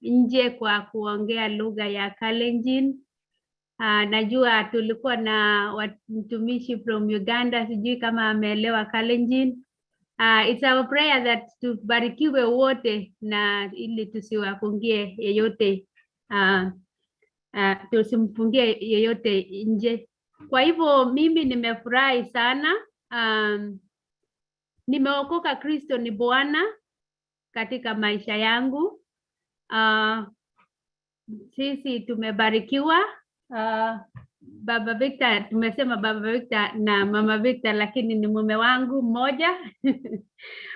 Nje kwa kuongea lugha ya Kalenjin. Najua tulikuwa na mtumishi from Uganda, sijui kama ameelewa Kalenjin. It's our prayer that tubarikiwe wote na ili tusiwafungie yeyote, tusimfungie yeyote nje. Kwa hivyo mimi nimefurahi sana. Nimeokoka, Kristo ni Bwana katika maisha yangu. Sisi tumebarikiwa. Baba Victor, tumesema Baba Victor na Mama Victor, lakini ni mume wangu mmoja.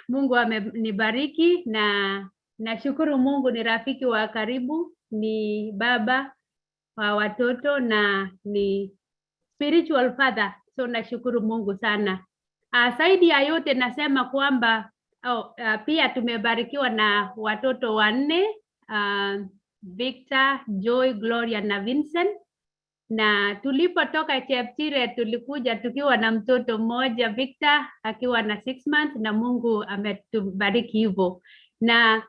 Mungu amenibariki na nashukuru Mungu, ni rafiki wa karibu, ni baba wa watoto na ni spiritual father. So nashukuru Mungu sana. Zaidi ya yote nasema kwamba pia tumebarikiwa na watoto wanne, Victor, Joy, Gloria na Vincent. Na tulipotoka Cheptiret tulikuja tukiwa na mtoto mmoja, Victor akiwa na 6 months, na Mungu ametubariki hivyo. Na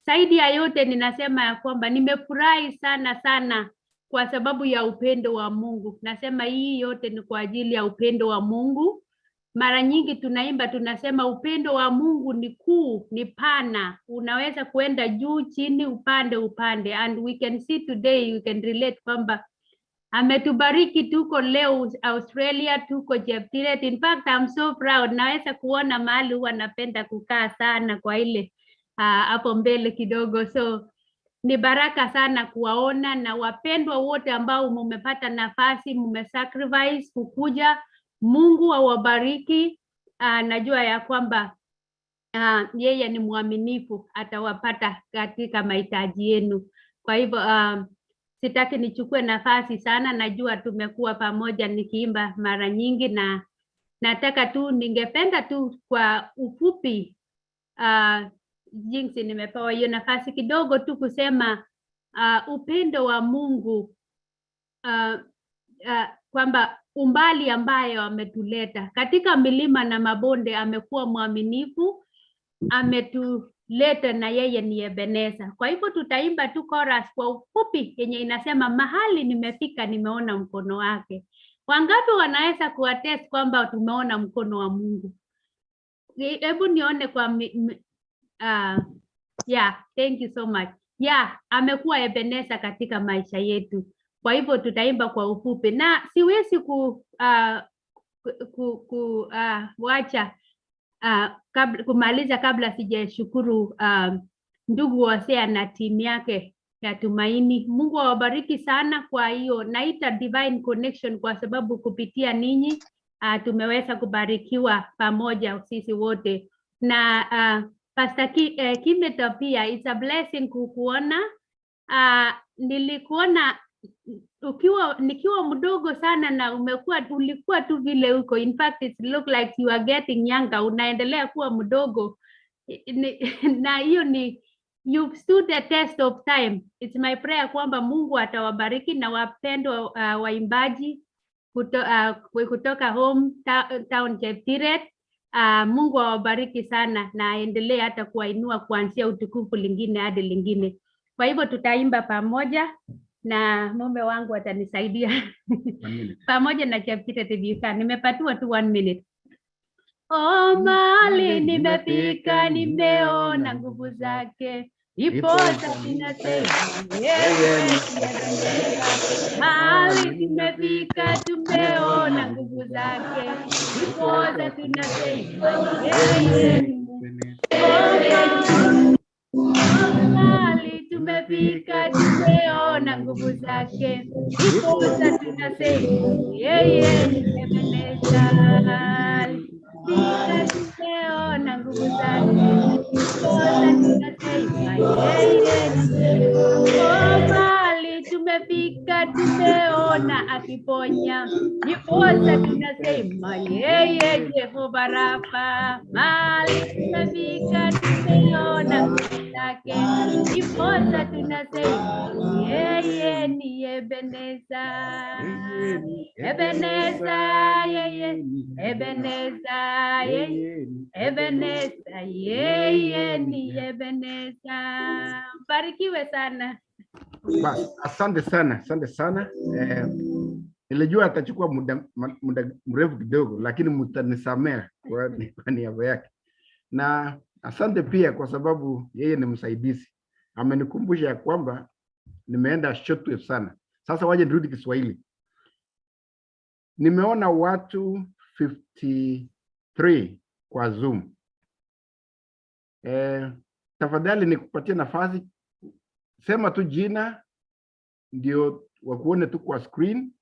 zaidi ya yote ninasema ya kwamba nimefurahi sana sana kwa sababu ya upendo wa Mungu. Nasema hii yote ni kwa ajili ya upendo wa Mungu. Mara nyingi tunaimba, tunasema upendo wa Mungu ni kuu, ni pana, unaweza kuenda juu chini, upande upande, and we can see today, we can relate kwamba ametubariki, tuko leo Australia, tuko Cheptiret. In fact, I'm so proud. Naweza kuona mahali huwa napenda kukaa sana kwa ile hapo mbele kidogo, so ni baraka sana kuwaona na wapendwa wote ambao mumepata nafasi, mumesacrifice kukuja. Mungu awabariki. Najua ya kwamba yeye ni mwaminifu, atawapata katika mahitaji yenu. Kwa hivyo sitaki nichukue nafasi sana, najua tumekuwa pamoja nikiimba mara nyingi, na nataka tu, ningependa tu kwa ufupi, jinsi nimepewa hiyo nafasi kidogo tu kusema upendo wa Mungu, kwamba umbali ambayo ametuleta katika milima na mabonde, amekuwa mwaminifu, ametuleta na yeye ni Ebeneza. Kwa hivyo tutaimba tu chorus kwa ufupi yenye inasema, "Mahali nimefika nimeona mkono wake." Wangapi wanaweza kuattest kwamba tumeona mkono wa Mungu? Hebu nione kwa yeah, thank you so much. Yeah, amekuwa Ebeneza katika maisha yetu. Kwa hivyo tutaimba kwa ufupi na siwezi ku wacha kumaliza kabla sijashukuru ndugu Hosea na timu yake ya Tumaini. Mungu awabariki sana. Kwa hiyo naita divine connection kwa sababu kupitia ninyi tumeweza kubarikiwa pamoja sisi wote na Pastor Kimeto pia, it's a blessing kukuona. Nilikuona ukiwa nikiwa mdogo sana na umekuwa, ulikuwa tu vile uko. In fact, it look like you are getting younger, unaendelea kuwa mdogo. Na hiyo ni you've stood the test of time. It's my prayer kwamba Mungu atawabariki na wapendwa waimbaji kutoka home town Cheptiret. Mungu awabariki sana na aendelee hata kuwainua kuanzia utukufu lingine hadi lingine. Kwa hivyo tutaimba pamoja na mume wangu atanisaidia One minute. Pamoja na Cheptiret if you can. Nimepatiwa tu one minute. Oh, mahali nimefika nimeona nguvu zake, ndiposa ninasema yeye ni Ebeneza. Mahali tumefika tumeona nguvu zake, ndiposa tunasema yeye ni Mungu. Mahali tumefika tumeona nguvu zake, ndiposa tunasema yeye ni Ebeneza. Fika tumeona nguvu zake, ndiposa tunasema yeye ni Mungu. Oh, mahali tumefika tumeona akiponya, ndiposa tunasema yeye Jehova Rafa. Mahali tumefika tumeona nguvu zake, ndiposa tunasema yeye ni Ebeneza. Ebeneza, yeye, Ebeneza, yeye, Ebeneza, yeye ni Ebeneza. Mbarikiwe sana. Bas, asante sana, asante sana. Nilijua atachukua muda mrefu kidogo, lakini mtanisamea kwa niaba yake. Na asante pia kwa sababu yeye ni msaidizi. Amenikumbusha ya kwamba nimeenda shortwave sana. Sasa waje nirudi Kiswahili. Nimeona watu 53 kwa Zoom. Tafadhali nikupatie nafasi, sema tu jina ndio wakuone tu kwa screen,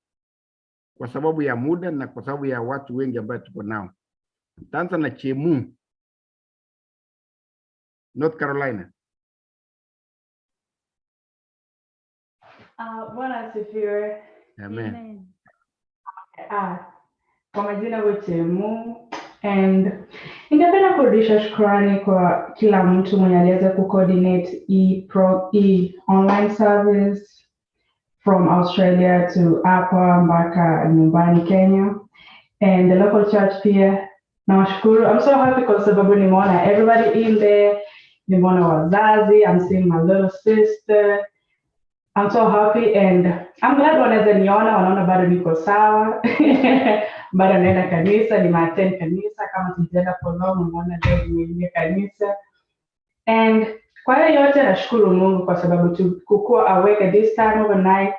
kwa sababu ya muda na kwa sababu ya watu wengi ambao tuko nao. Nitaanza na Chemu, North Carolina. Bwana asifiwe. Amen. Kwa majina Chemu, and ningependa kurudisha shukrani kwa kila mtu mwenye aliweza kucoordinate e online service from Australia to hapa mpaka nyumbani Kenya, and the local church pia nawashukuru. I'm so happy kwa sababu nimeona everybody in there, nimeona wazazi, I'm seeing my little sister. I'm so happy and I'm glad wanaweza niona, wanaona bado niko sawa. Bado naenda kanisa, nimeattend kanisa kama sijaenda for long, umeona leo nimeingia kanisa. And kwa hiyo yote nashukuru Mungu kwa sababu tu kukuwa awake at this time overnight.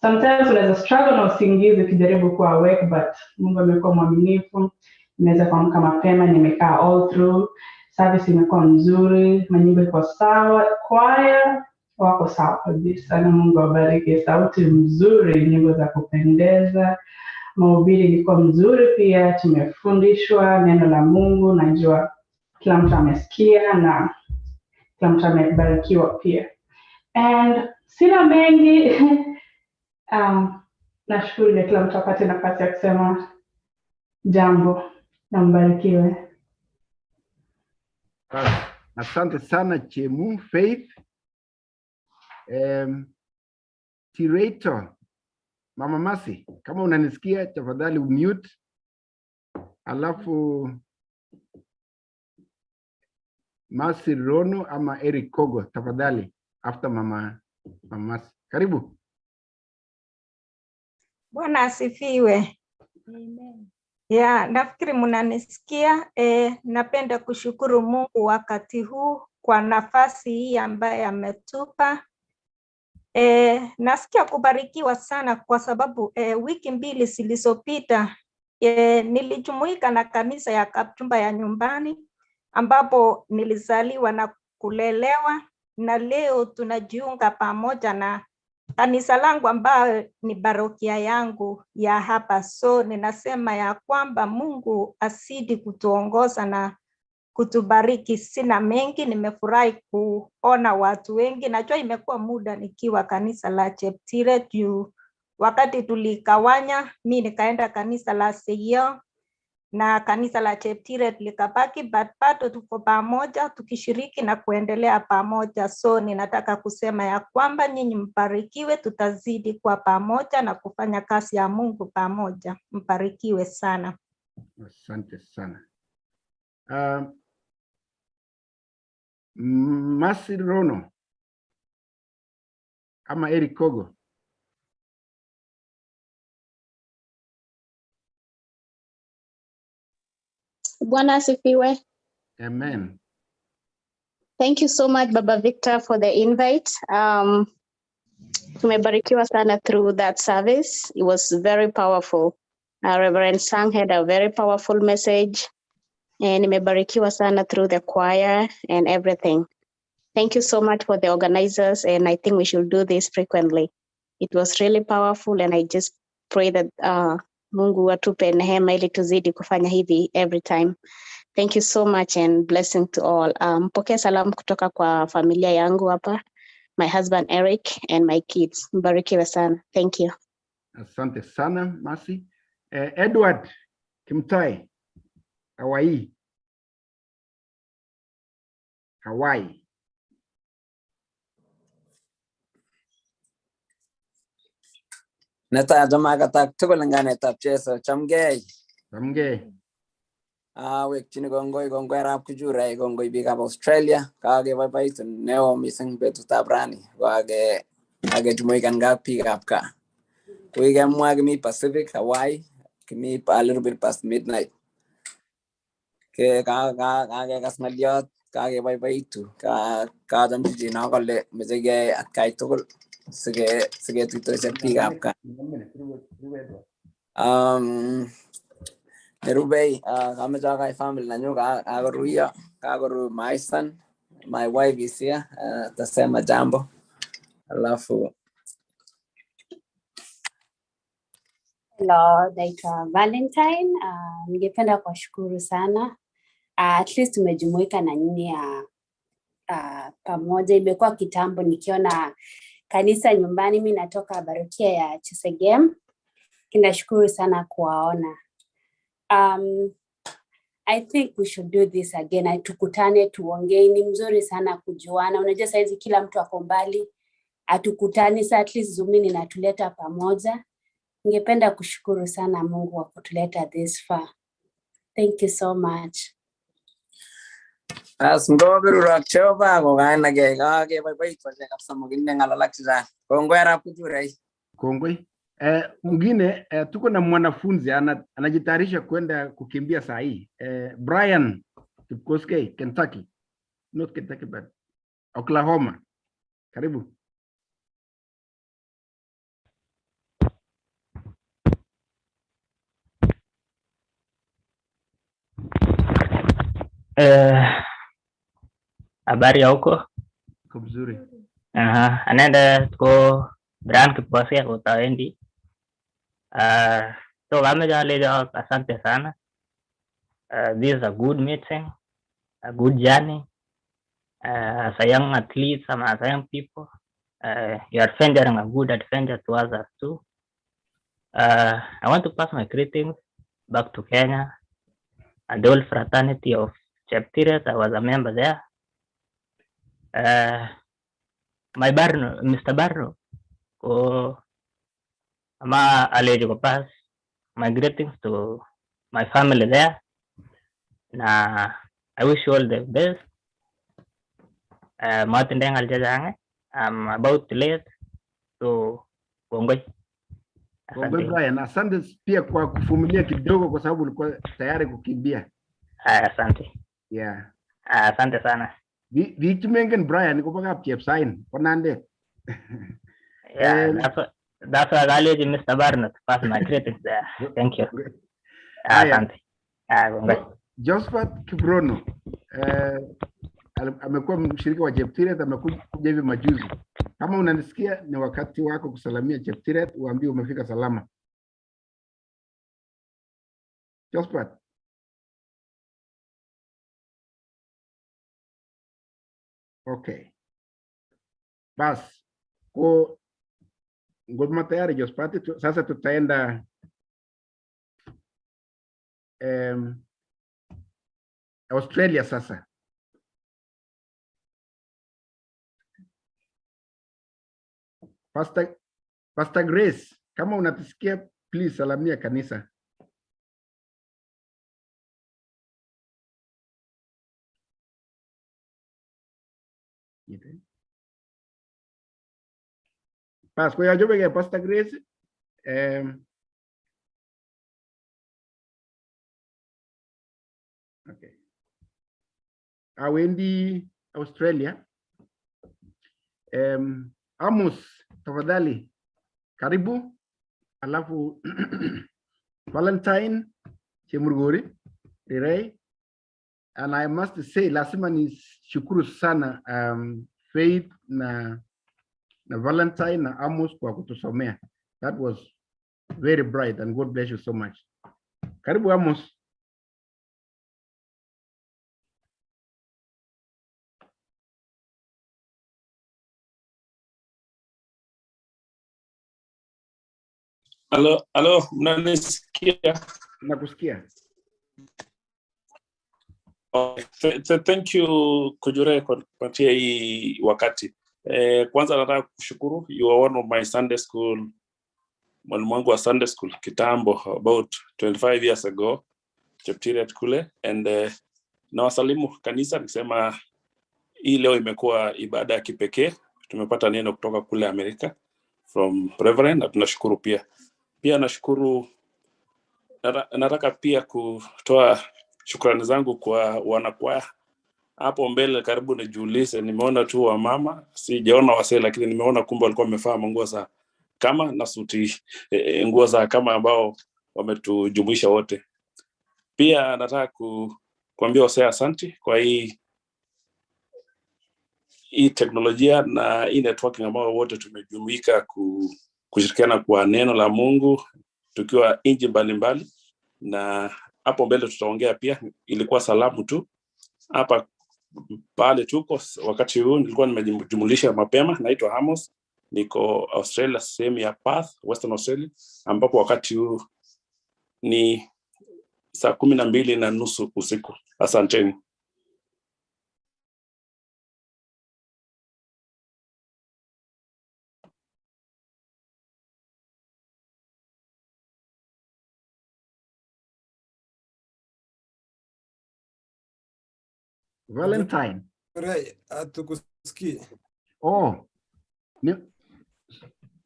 Sometimes unaweza struggle na usingizi ukijaribu kuwa awake, but Mungu amekuwa mwaminifu. Nimeweza kuamka mapema, nimekaa all through. Service imekuwa mzuri, manyimbo iko sawa, choir wako sawa kabisa, na Mungu awabariki. Sauti mzuri, nyimbo za kupendeza, mahubiri ilikuwa mzuri pia, tumefundishwa neno la Mungu, najua kila mtu amesikia na kila mtu amebarikiwa pia. And sina mengi, nashukuru na kila mtu apate nafasi ya kusema jambo na mbarikiwe. Basi, asante sana Chemu Faith. Tirator, Mama Masi, kama unanisikia tafadhali umute. Alafu Masi Rono ama Eric Kogo tafadhali, after Mama Masi. Karibu. Bwana asifiwe. Amen. Ya, nafikiri mnanisikia. Napenda kushukuru Mungu wakati huu kwa nafasi hii ambaye ametupa. Nasikia kubarikiwa sana kwa sababu wiki 2 zilizopita nilijumuika na kanisa ya Kapchumba ya nyumbani ambapo nilizaliwa na kulelewa, na leo tunajiunga pamoja na kanisa langu ambayo ni parokia yangu ya hapa. So ninasema ya kwamba Mungu azidi kutuongoza na kutubariki. Sina mengi, nimefurahi kuona watu wengi. Najua imekuwa muda nikiwa kanisa la Cheptiret juu wakati tulikawanya, mi nikaenda kanisa la Seyio na kanisa la Cheptiret likabaki, but bado tuko pamoja tukishiriki na kuendelea pamoja. So ninataka kusema ya kwamba nyinyi mbarikiwe, tutazidi kuwa pamoja na kufanya kazi ya Mungu pamoja. Mbarikiwe sana. Asante sana. Masi Rono ama Eric Kogo. Bwana asifiwe. Amen. Thank you so much, Baba Victor, for the invite. Tumebarikiwa sana through that service. It was very powerful. Reverend Sang had a very powerful message. And nimebarikiwa sana through the choir and everything. Thank you so much for the organizers, and I think we should do this frequently. It was really powerful, and I just pray that Mungu atupe neema ili tuzidi kufanya hivi every time. Thank you so much and blessing to all. Mpokee salamu kutoka kwa familia yangu hapa, my husband Eric and my kids. Mbarikiwe sana. Thank you. Asante sana Masi. Edward Kimtai, Hawaii. Hawaii. Netai achame akatak tugul eng kainetab Jesu, chamgei. Chamgei. Awekchini kongoi kongoi arap Kijurei, kongoi biikab Australia. Kakeboiboitu neo mising betutab rani kokakejumuikan ak biikab gaa. Kokikemwa kimi Pacific, Hawaii, kimi a little bit past midnight. Kakekas ng'oliot, kakeboiboitu, kachomchi chi no kole meche keyai atkai tugul siketuitos ak biikab gaa. Nerubei kameche akai family nanyu kakoruiyo, kakoru my son, my wife is here, atasema jambo alafu. Hello, naitwa Valentine. Ningependa kuwashukuru sana. At least tumejumuika na nyinyi pamoja. Imekuwa kitambo nikiona kanisa nyumbani. Mi natoka parokia ya Chesegem. Ninashukuru sana kuwaona. I think we should do this again. Tukutane tuongee, ni mzuri sana kujuana. Unajua saizi kila mtu ako mbali, hatukutani, sa at least Zoom inatuleta pamoja. Ningependa kushukuru sana Mungu kwa kutuleta this far. Thank you so much. As ngoberurok Jehova kokainagei, kakeboiboitu achek kabisa, mokinde ng'al alak chechang. Kongoi arap Kijurei. Kongoi. Mwingine tuko na mwanafunzi anajitayarisha kwenda kukimbia saa hii. Brian Kipkoskei, Kentucky. Not Kentucky but Oklahoma. Karibu. Habari ya huko? Uko mzuri. Aha, anendet ko Brian Kipkoskei kotawendi. So kameche alechok asante sana. This is a good meeting, a good journey. As a young athlete, as a young people, you are venturing a good adventure to others too. I want to pass my greetings back to Kenya and the whole fraternity of Cheptiret. I was a member there. My Barno, Mr. Barno, ko ama aleji ko pass my greetings to my family there. Na I wish you all the best. Matindai ngal chechang. I'm about to late. So kongoi. Kongoi Asante. Brian, asante pia kwa kuvumilia kidogo kwa sababu ulikuwa tayari kukimbia. Asante. Yeah. Asante sana. Biik chemengen Brian kobo Kapchepsain ko Nandek. Yeah, that's why kalechi Mr. Barno to pass my greetings there. Thank you. Haya. Asante. Kongoi. Josephat Kiprono amekuwa mshirika wa Cheptiret, amekuja hivi majuzi. Kama unanisikia, ni wakati wako kusalamia Cheptiret, uambie umefika salama. Josephat. Okay. Bas, ko ngoma tayari Josephat, sasa tutaenda Australia sasa. Pastor Grace, kama unatusikia please salamia kanisa. Bas, kwa hiyo Pastor Grace. Okay. Awendi Australia. Amos, tafadhali karibu. Alafu Valentine Chemurgori, Rirei. And I must say, lazima nishukuru sana Faith na Valentine na Amos kwa kutusomea. That was very bright and God bless you so much. Karibu Amos. Halo, halo, mnanisikia? Nakusikia. Okay. Thank you Kujure kwa kupatia hii wakati. Kwanza nataka kushukuru, you are one of my Sunday school Mwalimu wangu wa Sunday school kitambo, about 25 years ago, Cheptiret kule. And nawasalimu kanisa nikisema hii leo imekuwa ibada ya kipekee. Tumepata neno kutoka kule Amerika from Reverend, na tunashukuru pia. Pia nashukuru, nataka pia kutoa shukrani zangu kwa wanakwaya hapo mbele. Karibu nijiulize, nimeona tu wamama, sijaona wasee, lakini nimeona kumbe walikuwa wamevaa manguo za kama na suti, nguo za kama ambao wametujumuisha wote. Pia nataka kuambia wasee asanti kwa hii teknolojia na hii networking ambao wote tumejumuika kushirikiana kwa neno la Mungu tukiwa nchi mbalimbali, na hapo mbele tutaongea pia. Ilikuwa salamu tu hapa pale tuko wakati huu, nilikuwa nimejumulisha mapema. Naitwa Amos, niko Australia, sehemu ya Perth, Western Australia, ambapo wakati huu ni saa 12:30 usiku. Asanteni. Valentine. Ray, hatukusikii. Oh, ni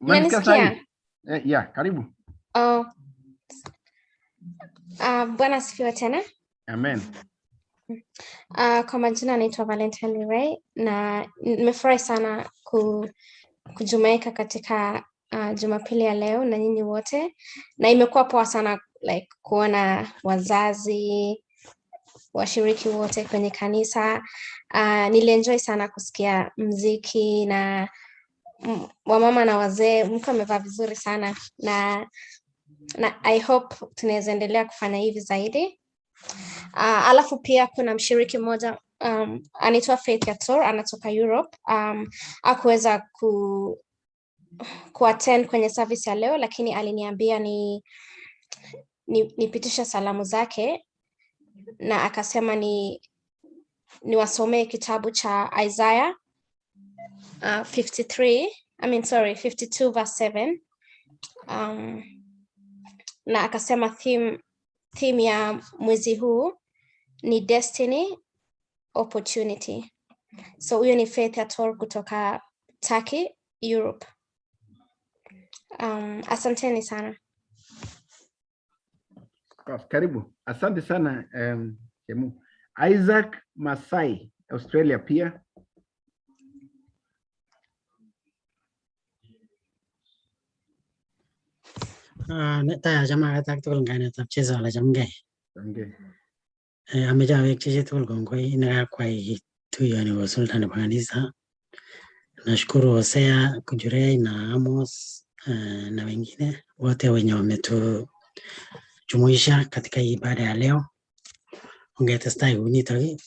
unanisikia Unanisikia? sahi? Yeah, karibu. Oh. Bwana asifiwe tena. Amen. Kwa majina naitwa Valentine Ray na nimefurahi sana kujumuika katika Jumapili ya leo na nyinyi wote, na imekuwa poa sana like kuona wazazi washiriki wote kwenye kanisa. Nilienjoy sana kusikia mziki na wamama na wazee, mko amevaa vizuri sana na I hope tunaweza endelea kufanya hivi zaidi. Alafu pia kuna mshiriki mmoja anaitwa Faith Yator, anatoka Europe. Hakuweza kuattend kwenye service ya leo, lakini aliniambia nipitishe salamu zake na akasema niwasomee kitabu cha Isaiah 53, I mean sorry, 52 verse 7. Na akasema theme ya mwezi huu ni destiny opportunity. So huyo ni Faith Yator kutoka Turkey, Europe. Asanteni sana. Karibu. Asante sana Chemu. Isaac Masai, Australia pia. Netai achame aketak tugul eng kainetab Jesu ale chamgei. Chamgei. Ameche awekchi chitugul kongoi nekakwai tuyoni kosulda nebo kanisa. Nashukuru Hosea Kujurei na Amos na wengine wote wenye wametujumuisha katika hii ibada ya leo. Ongetestai kounitok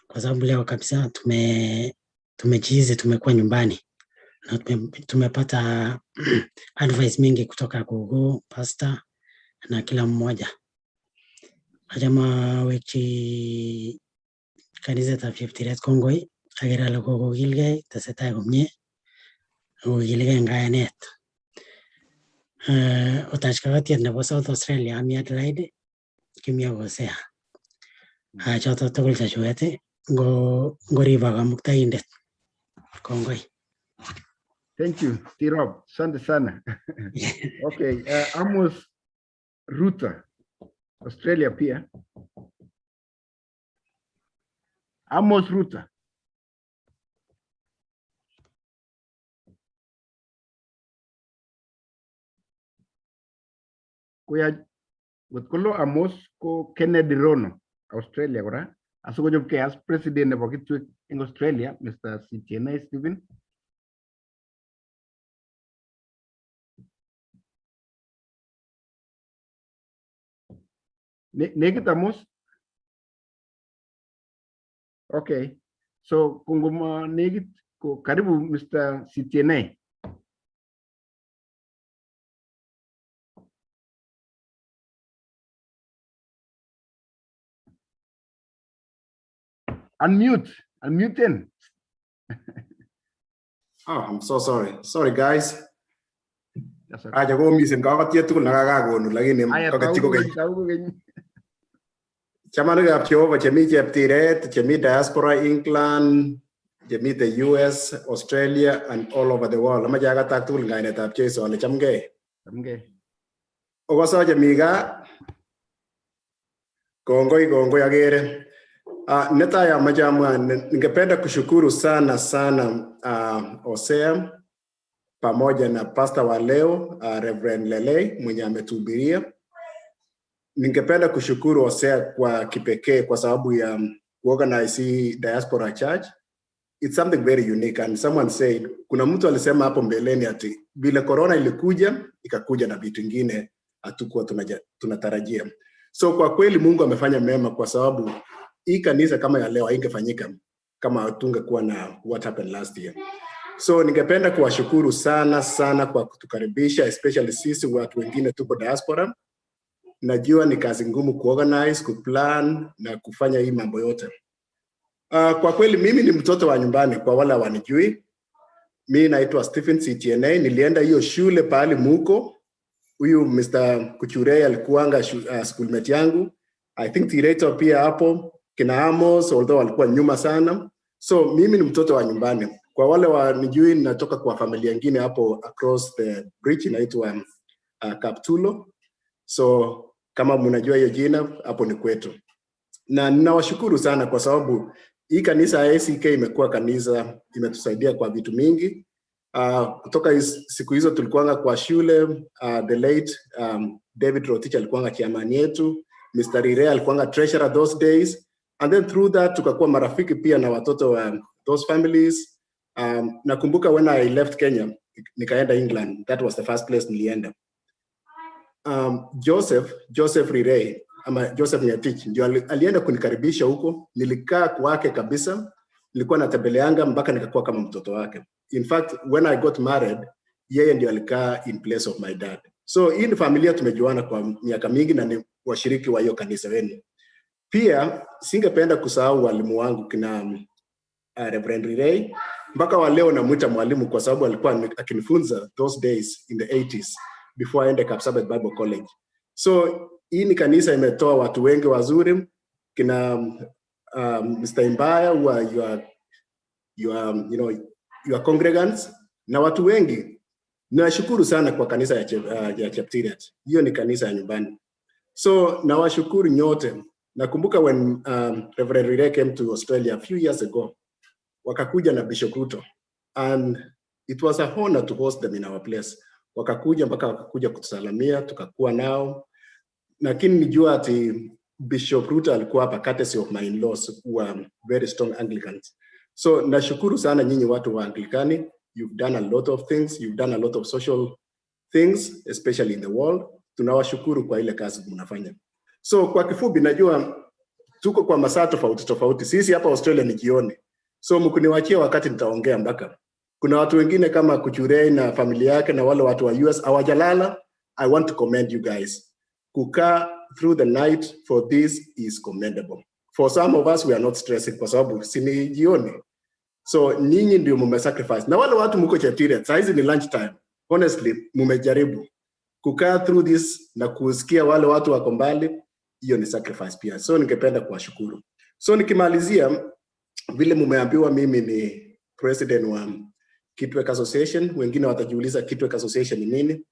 kwa sababu leo kabisa tumejihizi tumekuwa nyumbani na tumepata advice mingi kutoka Gogo, pastor na kila mmoja. Achame awekchi kanisetab Cheptiret kongoi akere ale kokokilgei, tesetai komie akokilgei eng kayanet. Otach kakatiet nebo South Australia ami Adelaide kimi ak Hosea. Choto tugul chechuket ngoribok Kamuktaindet. Kongoi. Thank you, Tirop. Asante sana. Okay, Amos Ruta, Australia pia. Amos Ruta. Kuya ngot Amos ko Kennedy Rono, Australia kora. Asikochopkei as president nebo kitwek eng Australia, Mr. Sitienei Stephen. Nekit Amos? Okay. So kongoma nekit ko karibu Mr. Sitienei. Unmute, unmute in. Oh, I'm so sorry. Sorry, guys. Acha ko missing kokotiet tugul nekakakonu lakini Aya, koketyi tau kokeny. kokeny, tau kokeny. Chamanikab Jehova chemi Cheptiret, chemi diaspora England, chemi the US, Australia and all over the world. Amache akatak tugul eng kainetab Jesu ale chamgei. Chamgei. Okoso chemi gaa. Kongoi, kongoi akere. Netai amache amwa ningependa kushukuru sana sana Hosea pamoja na pasta wa leo Reverend Lelei mwenye ametuhubiria. Ningependa kushukuru Hosea kwa kipekee kwa sababu ya kuorganize hii diaspora church. It's something very unique and someone said, kuna mtu alisema hapo mbeleni ati vile corona ilikuja ikakuja na vitu ingine hatukuwa tunatarajia. So kwa kweli Mungu amefanya mema kwa sababu hii kanisa kama ya leo haingefanyika kama tungekuwa na what happened last year. So ningependa kuwashukuru sana sana kwa kutukaribisha, especially sisi watu wengine tuko diaspora. Najua ni kazi ngumu kuorganize, kuplan na kufanya hii mambo yote. Kwa kweli mimi ni mtoto wa nyumbani, kwa wale hawanijui. Mi naitwa Stephen CTNA, nilienda hiyo shule pahali muko. Huyu Mr. Kuchurei alikuanga schoolmate yangu. I think Tireto pia hapo, kina Amos, although alikuwa nyuma sana. So mimi ni mtoto wa nyumbani. Kwa wale wanijui, natoka kwa familia ingine hapo across the bridge inaitwa Kaptulo. So kama mnajua hiyo jina, hapo ni kwetu. Na ninawashukuru sana kwa sababu hii kanisa ya ACK imekuwa kanisa imetusaidia kwa vitu mingi. Kutoka siku hizo tulikuanga kwa shule, the late David Rotich alikuanga chairman yetu, Mr. Rire alikuanga treasurer those days, and then through that tukakuwa marafiki pia na watoto wa those families. Nakumbuka when I left Kenya nikaenda England, that was the first place nilienda. Joseph Rirei ama Joseph Ngetich ndio alienda kunikaribisha huko. Nilikaa kwake kabisa, nilikuwa natembeleanga mpaka nikakuwa kama mtoto wake. In fact, when I got married, yeye ndio alikaa in place of my dad. So hii ni familia tumejuana kwa miaka mingi na ni washiriki wa hiyo kanisa wenu. Pia singependa kusahau walimu wangu kina Reverend Rirei. Mpaka wa leo namuita mwalimu kwa sababu alikuwa akinifunza those days in the 80s before aende Kapsabet Bible College. So hii ni kanisa imetoa watu wengi wazuri kina Mr. Imbaya who are your congregants na watu wengi. Nashukuru sana kwa kanisa ya Cheptiret. Hiyo ni kanisa ya nyumbani. So nawashukuru nyote. Nakumbuka when Reverend Rire came to Australia a few years ago, wakakuja na Bishop Ruto and it was a honor to host them in our place. Wakakuja mpaka wakakuja kutusalamia, tukakuwa nao, lakini nijua ati Bishop Ruto alikuwa hapa courtesy of my in-laws who are very strong Anglicans. So nashukuru sana nyinyi watu wa Anglikani, you've done a lot of things, you've done a lot of social things, especially in the world. Tunawashukuru kwa ile kazi mnafanya. So kwa kifupi, najua tuko kwa masaa tofauti tofauti. Sisi hapa Australia ni jioni, so mkiniwachia wakati nitaongea mpaka. Kuna watu wengine kama Kuchurei na familia yake na wale watu wa US hawajalala. I want to commend you guys. Kukaa through the night for this is commendable. For some of us we are not stressing kwa sababu si ni jioni. So nyinyi ndio mume sacrifice. Na wale watu mko Cheptiret, saa hizi ni lunch time. Honestly, mumejaribu kukaa through this na kusikia wale watu wako mbali, hiyo ni sacrifice pia. So ningependa kuwashukuru. So nikimalizia, vile mumeambiwa mimi ni president wa Kitwek Association. Wengine watajiuliza Kitwek Association ni nini?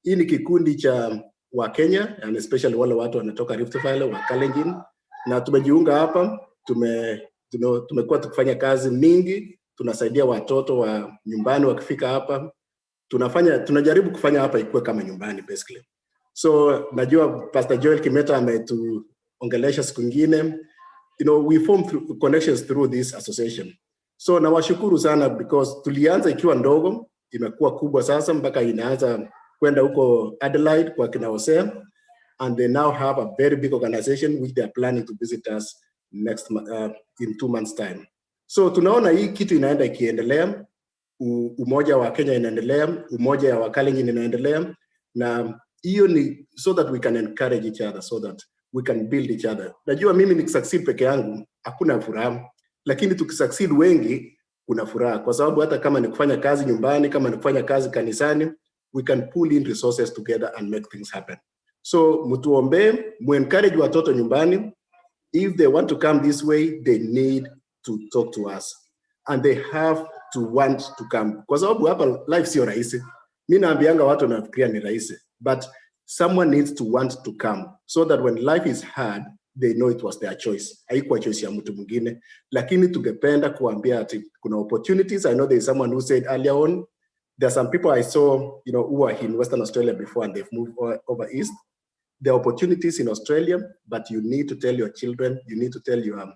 Hii ni kikundi cha wa Kenya and especially wale watu wanatoka Rift Valley wa Kalenjin, na tumejiunga hapa, tumekuwa tukifanya kazi mingi, tunasaidia watoto wa nyumbani wakifika hapa, tunajaribu kufanya hapa ikuwe kama nyumbani basically. So najua Pastor Joel Kimeta ametuongelesha siku ingine, we form connections through this association. So nawashukuru sana because tulianza ikiwa ndogo, imekuwa kubwa sasa mpaka inaanza kwenda huko Adelaide kwa kina Hosea, and they now have a very big organization which they are planning to visit us in 2 months time. So tunaona hii kitu inaenda ikiendelea, umoja wa Kenya inaendelea, umoja wa Kalenjin inaendelea, na hiyo ni so that we can encourage each other, so that we can build each other. Najua mimi nikisucceed peke yangu hakuna furaha, lakini tukisucceed wengi kuna furaha, kwa sababu hata kama ni kufanya kazi nyumbani, kama ni kufanya kazi kanisani, We can pull in resources together and make things happen. So mutuombe, muencourage watoto nyumbani. If they want to come this way, they need to talk to us and they have to want to come, kwa sababu hapa life sio rahisi. Mi naambianga watu nafikiria ni rahisi, but someone needs to want to come so that when life is hard, they know it was their choice, haikuwa choice ya mtu mwingine. Lakini tungependa kuambia ati kuna opportunities. I know there is someone who said earlier on, there are some people I saw who were in Western Australia before and they've moved over east. There are opportunities in Australia, but you need to tell your children, you need to tell your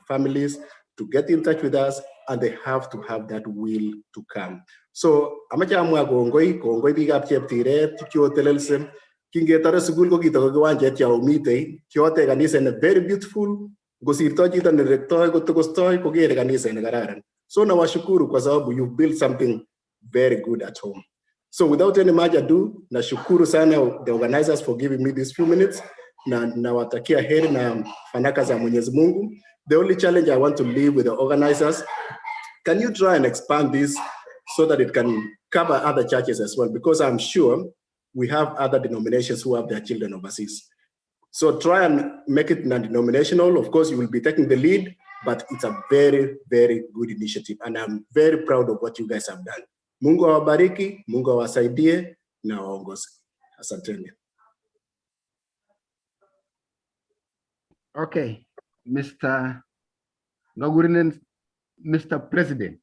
families to get in touch with us, and they have to have that will to come. So amache amwa kongoi, kongoi biikab Cheptiret kiotelelse. Kingetore sukul ko kitoko kiwanjet ya omitei, kiotech kaniset ne very beautiful. Ngosirto chito nerektoi kotokostoi kokere kaniset nekararan. So nawashukuru kwa sababu you built something very good at home. So without any much ado, nashukuru sana the organizers for giving me these few minutes, na nawatakia heri na fanaka za Mwenyezi Mungu. The only challenge I want to leave with the organizers, can you try and expand this so that it can cover other churches as well? Because I'm sure we have other denominations who have their children overseas. So try and make it non-denominational. Of course, you will be taking the lead, but it's a very, very good initiative. And I'm very proud of what you guys have done. Mungu awabariki, Mungu awasaidie na waongoze. Asanteni. Okay, Mr. Ngagurinen, Mr. President,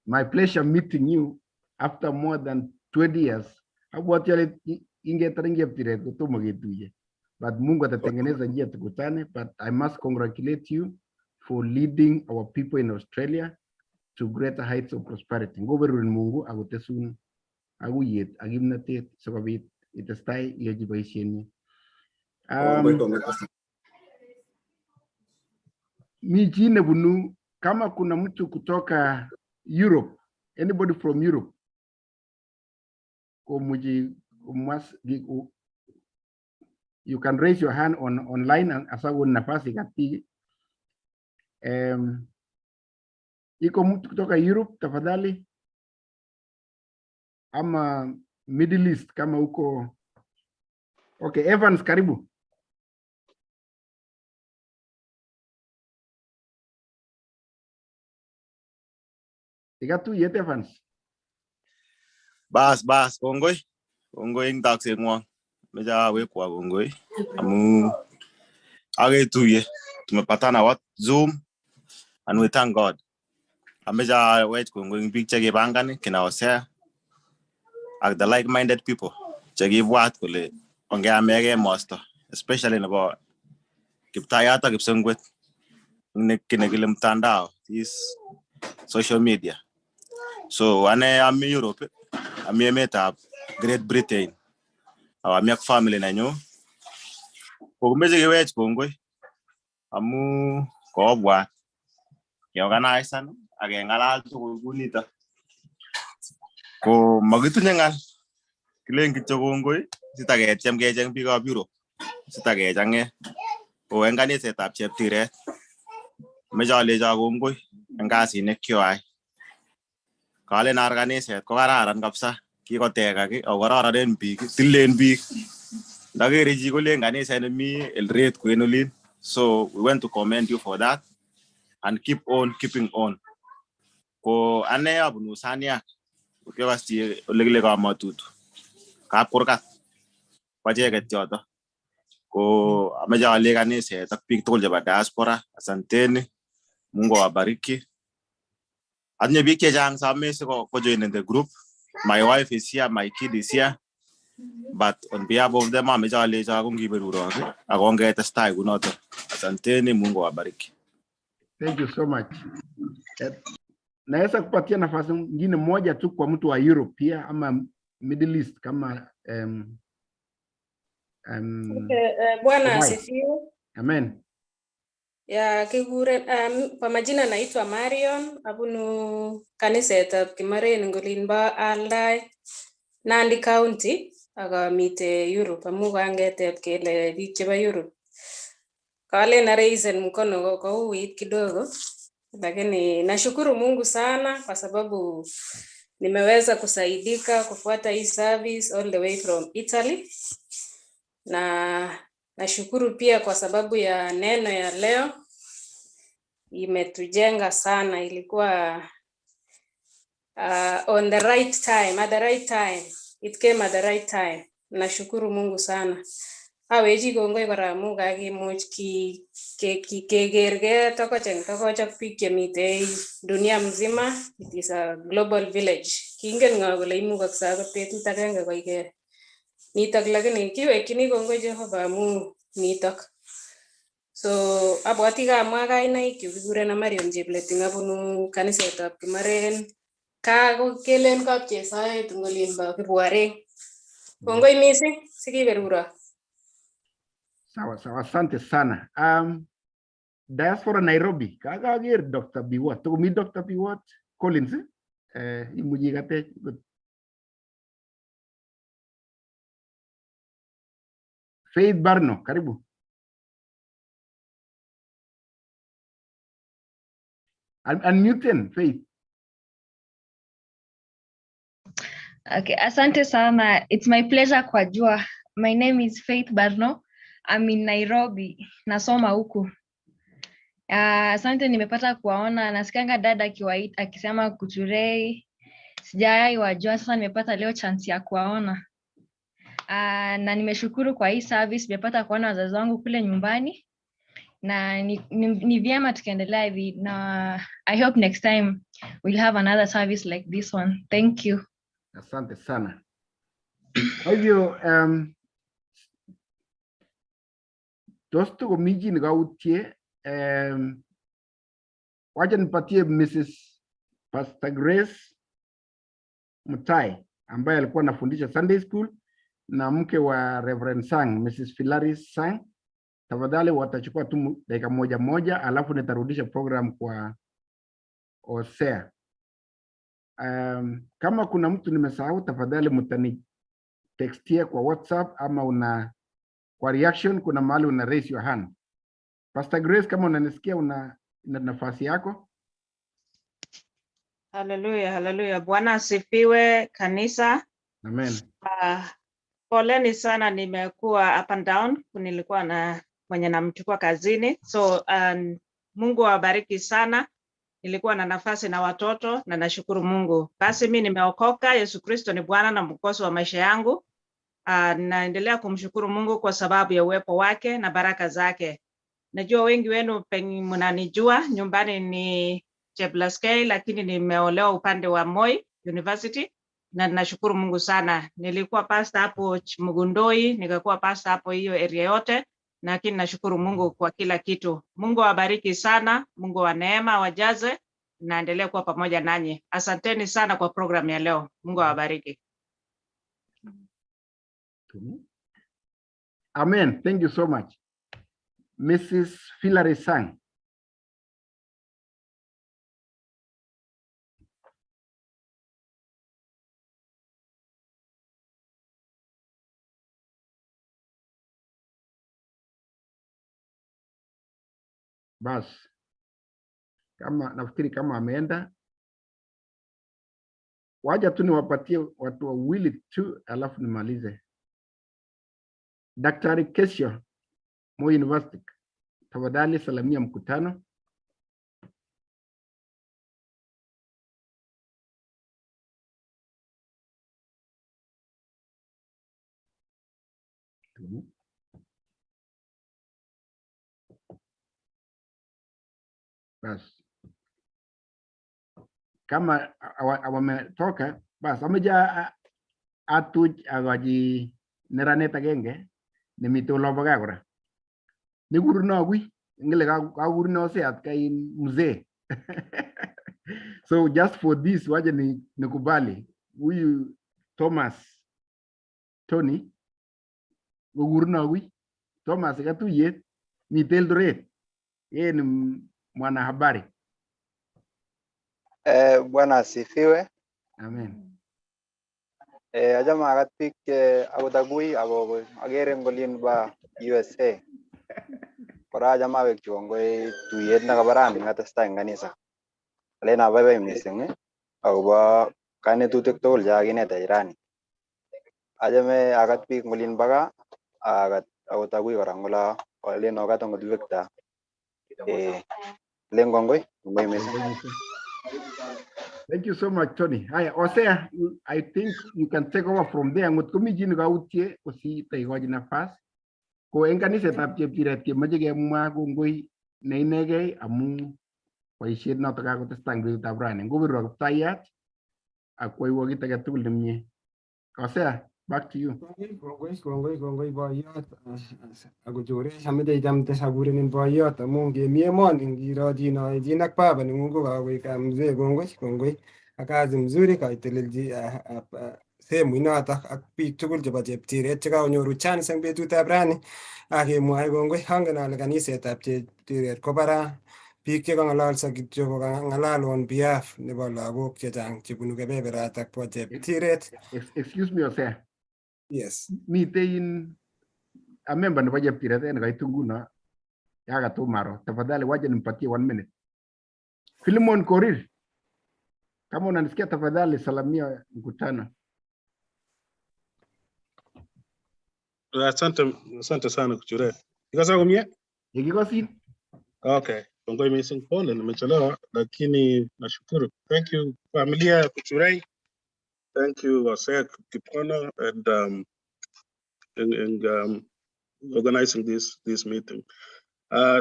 my pleasure meeting you after more than 20 years. Abwati ale ingetare Cheptiret kotomo ketuye. But Mungu atatengeneza njia tukutane. But I must congratulate you for leading our people in Australia to greater heights of prosperity. Ngoberurin Mungu akotesun akuyet ak kimnatet sikobit itestai iyochi boisienyi. Kongoi, kongoi, Pastor. Mi chi nebunu, kama kuna mtu kutoka Europe, anybody from Europe, komuchi komwas, you can raise your hand on online and asakon nafasi kati. Iko mtu kutoka Europe tafadhali, ama Middle East kama uko. Okay, Evans, karibu. Ikatuyet Evans. Bas bas, kongoi. Kongoi eng taksengwong. Meche awekwa kongoi amu aketuye. Tumepatana what Zoom and we thank God. Ameche awech kongoi eng biik chekipangan kina Hosea ak the like-minded people chekibwat kole ongeameke emosto, especially nebo Kiptayat ak Kipsengwet ne kile mtandao, this social media. So ane ami Europe, ami emetab Great Britain. Ak ami ak family nenyu. Kokimeche kewech kongoi amu kobwat keorganisan ak kengalal tugul kunito. Ko makitinye ngal, kilen kityo kongoi sitaketiem kecheng biikab Europe sitakechange. Ko en kanisetab Cheptiret ameche alecho kongoi en kasit nekioyai. Kalen ar kaniset ko kararan kabisa, kikotekak ako kororonen biik, tililen biik. Ndakere chi kolen kaniset nemi Eldoret kwen olin. So we want to commend you for that and keep on keeping on. Ko ane abunu Saniak, kiokas chi ole kile Kamatutu, Kapkurgat, ko acheket choto. Ko ameche alei kaniset ak biik tugul chebo diaspora, asanteni, Mungu awabariki. Atinye biik chechang same siko join the group. My wife is here, my kid is here. But on behalf of them, ameche alecho kongiberurok ak ongetestai kunoto. Asanteni, Mungu awabariki. Thank you so much. Naweza kupatia nafasi nyingine moja tu kwa mtu wa Europe pia ama Middle East kama Okay, Bwana Dubai. Asifiwe. Amen. Ya kikuren kwa majina naitwa Marion abunu kanisetab Kimaren eng olinbo Aldai, Nandi County ak amite Europe amu kangeteb kele biik chebo Europe. Kalen araisen mkono kouit kidogo, lakini nashukuru Mungu sana kwa sababu Nimeweza kusaidika kufuata hii service all the way from Italy, na nashukuru pia kwa sababu ya neno ya leo imetujenga sana. Ilikuwa on the right time, at the right time. It came at the right time. Nashukuru Mungu sana. Awechi kongoi kora amu kakimuch kekergei tokoch eng tokoch ak biik chemitei dunia mzima. It is a global village. Kingen ng'o kole imukakse akot betut agenge koike nitok, lakini kiwekchini kongoi Jehova amu nitok. So abwati kamwa kainaikchu, kikureno Marion Chepleting, abunu kanisetab Kimaren. Kaa ko kelen Kapchesoet eng olinbo Kibwareng. Kongoi mising sikiberuro. Sawa sawa, asante sana. Diaspora Nairobi, kakaker Dr. Biwott. Tokomi Dr. Biwott Collins, eh? Imuchi ikatech. Faith Barno, karibu. Unmute Faith. Okay, asante sana. It's my pleasure kuwajua. My name is Faith Barno. I'm in Nairobi. Nasoma huku. Asante nimepata kuwaona. Nasikianga dada akisema Kuchurei. Sijawahi wajua, sasa nimepata leo chance ya kuwaona. Na nimeshukuru kwa hii service, nimepata kuona wazazi wangu kule nyumbani. Na ni vyema tukiendelea hivi, na I hope next time we'll have another service like this one. Thank you. Asante sana. Kwa hivyo tos tokomi chi nekautie, wacha nipatie Mrs. Pastor Grace Mutai ambaye alikuwa anafundisha Sunday School na mke wa Reverend Sang, Mrs. Philaris Sang. Tafadhali watachukua tu dakika moja moja, alafu nitarudisha program kwa Osea. Kama kuna mtu nimesahau, tafadhali mtani textia kwa WhatsApp ama una kwa reaction, kuna mahali una raise your hand. Pastor Grace, kama unanisikia, una nafasi yako. Haleluya, haleluya. Bwana asifiwe kanisa. Amen. Poleni sana, nimekuwa up and down, nilikuwa na mwenye namchukua kazini. So Mungu awabariki sana. Nilikuwa na nafasi na watoto na nashukuru Mungu. Basi mi nimeokoka, Yesu Kristo ni Bwana na Mwokozi wa maisha yangu. Naendelea kumshukuru Mungu kwa sababu ya uwepo wake na baraka zake. Najua wengi wenu mnanijua, nyumbani ni Cheblaskei, lakini nimeolewa upande wa Moi University na nashukuru Mungu sana. Nilikuwa pastor hapo Mugundoi, nikakuwa pastor hapo hiyo area yote, lakini nashukuru Mungu kwa kila kitu. Mungu awabariki sana, Mungu wa neema awajaze, naendelea kuwa pamoja nanyi. Asanteni sana kwa program ya leo. Mungu awabariki. Amen. Thank you so much. Mrs. Hilary Sang. Bas, kama nafikiri kama ameenda, waja tu niwapatie watu wawili tu, alafu nimalize. Daktari Kesho, Moi University, tafadhali salamia mkutano. Bas, kama wametoka bas, ameja atuch akochi neranet agenge nemite olobo gaa kora nekuruno akui ngele kakurino Hosea atkai mzee. So just for this wacha ni nikubali huyu Thomas Tony kokuruno akui. Thomas katuyet mite Eldoret, yeye ni mwanahabari. Bwana asifiwe. Amen. Achame akat biik che akot akui ako akere eng olin bo USA. Kora achame awekchi kongoi tuyet nekaba rani nekatestai eng kanisa. Alen abaibai mising akobo Kanetutik tugul che kakinetech rani. Achame akat biik eng olin bo gaa, akat akot agui kora eng olo alen okat angot Victor. Alen kongoi, kongoi missing. Thank you so much, Tony. Haya, Hosea, I think you can take over from there. Ngot komi chi nekautie kosita ikochi nafas. Ko en kanisetab Cheptiret kemoche kemwa kongoi ne inegei amu boisiet noto kakotestai eng betutab rani. Ngobirwo Kiptayat ak koiwo kit age tugul nemie. Hosea, back to you. Kongoi, kongoi, kongoi boiyot akojore ameche ichamte akurenin boiyot amu ngemi emoni ngiro chi noechin ak baba nengung ko kakoik mzee. Kongoi, kongoi ak kazi mzuri kaitelelchi sehemu inotok ak biik tugul chebo Cheptiret chekakonyoru chance eng betutab rani ak kemwoe kongoi. Angen ale kanisetab Cheptiret ko baraa biik chekang'ololso kityo kokang'alal on behalf nebo lagok chechang chebunu kebeberatak bo Cheptiret. Excuse me, Hosea. Yes. Mitei in a member nebo Cheptiret en kaitu nguno yakatomaro. Tafadhali wacha nimpatie one minute. Philemon Korir, kama unanisikia tafadhali salamia mkutano. Asante, asante sana Kuchure. Iko komie? Ikikosin. Okay. Kongoi missing, pole nimechelewa lakini nashukuru. Thank you familia Kuchure. Thank you Hosea Kiprono and organizing this meeting.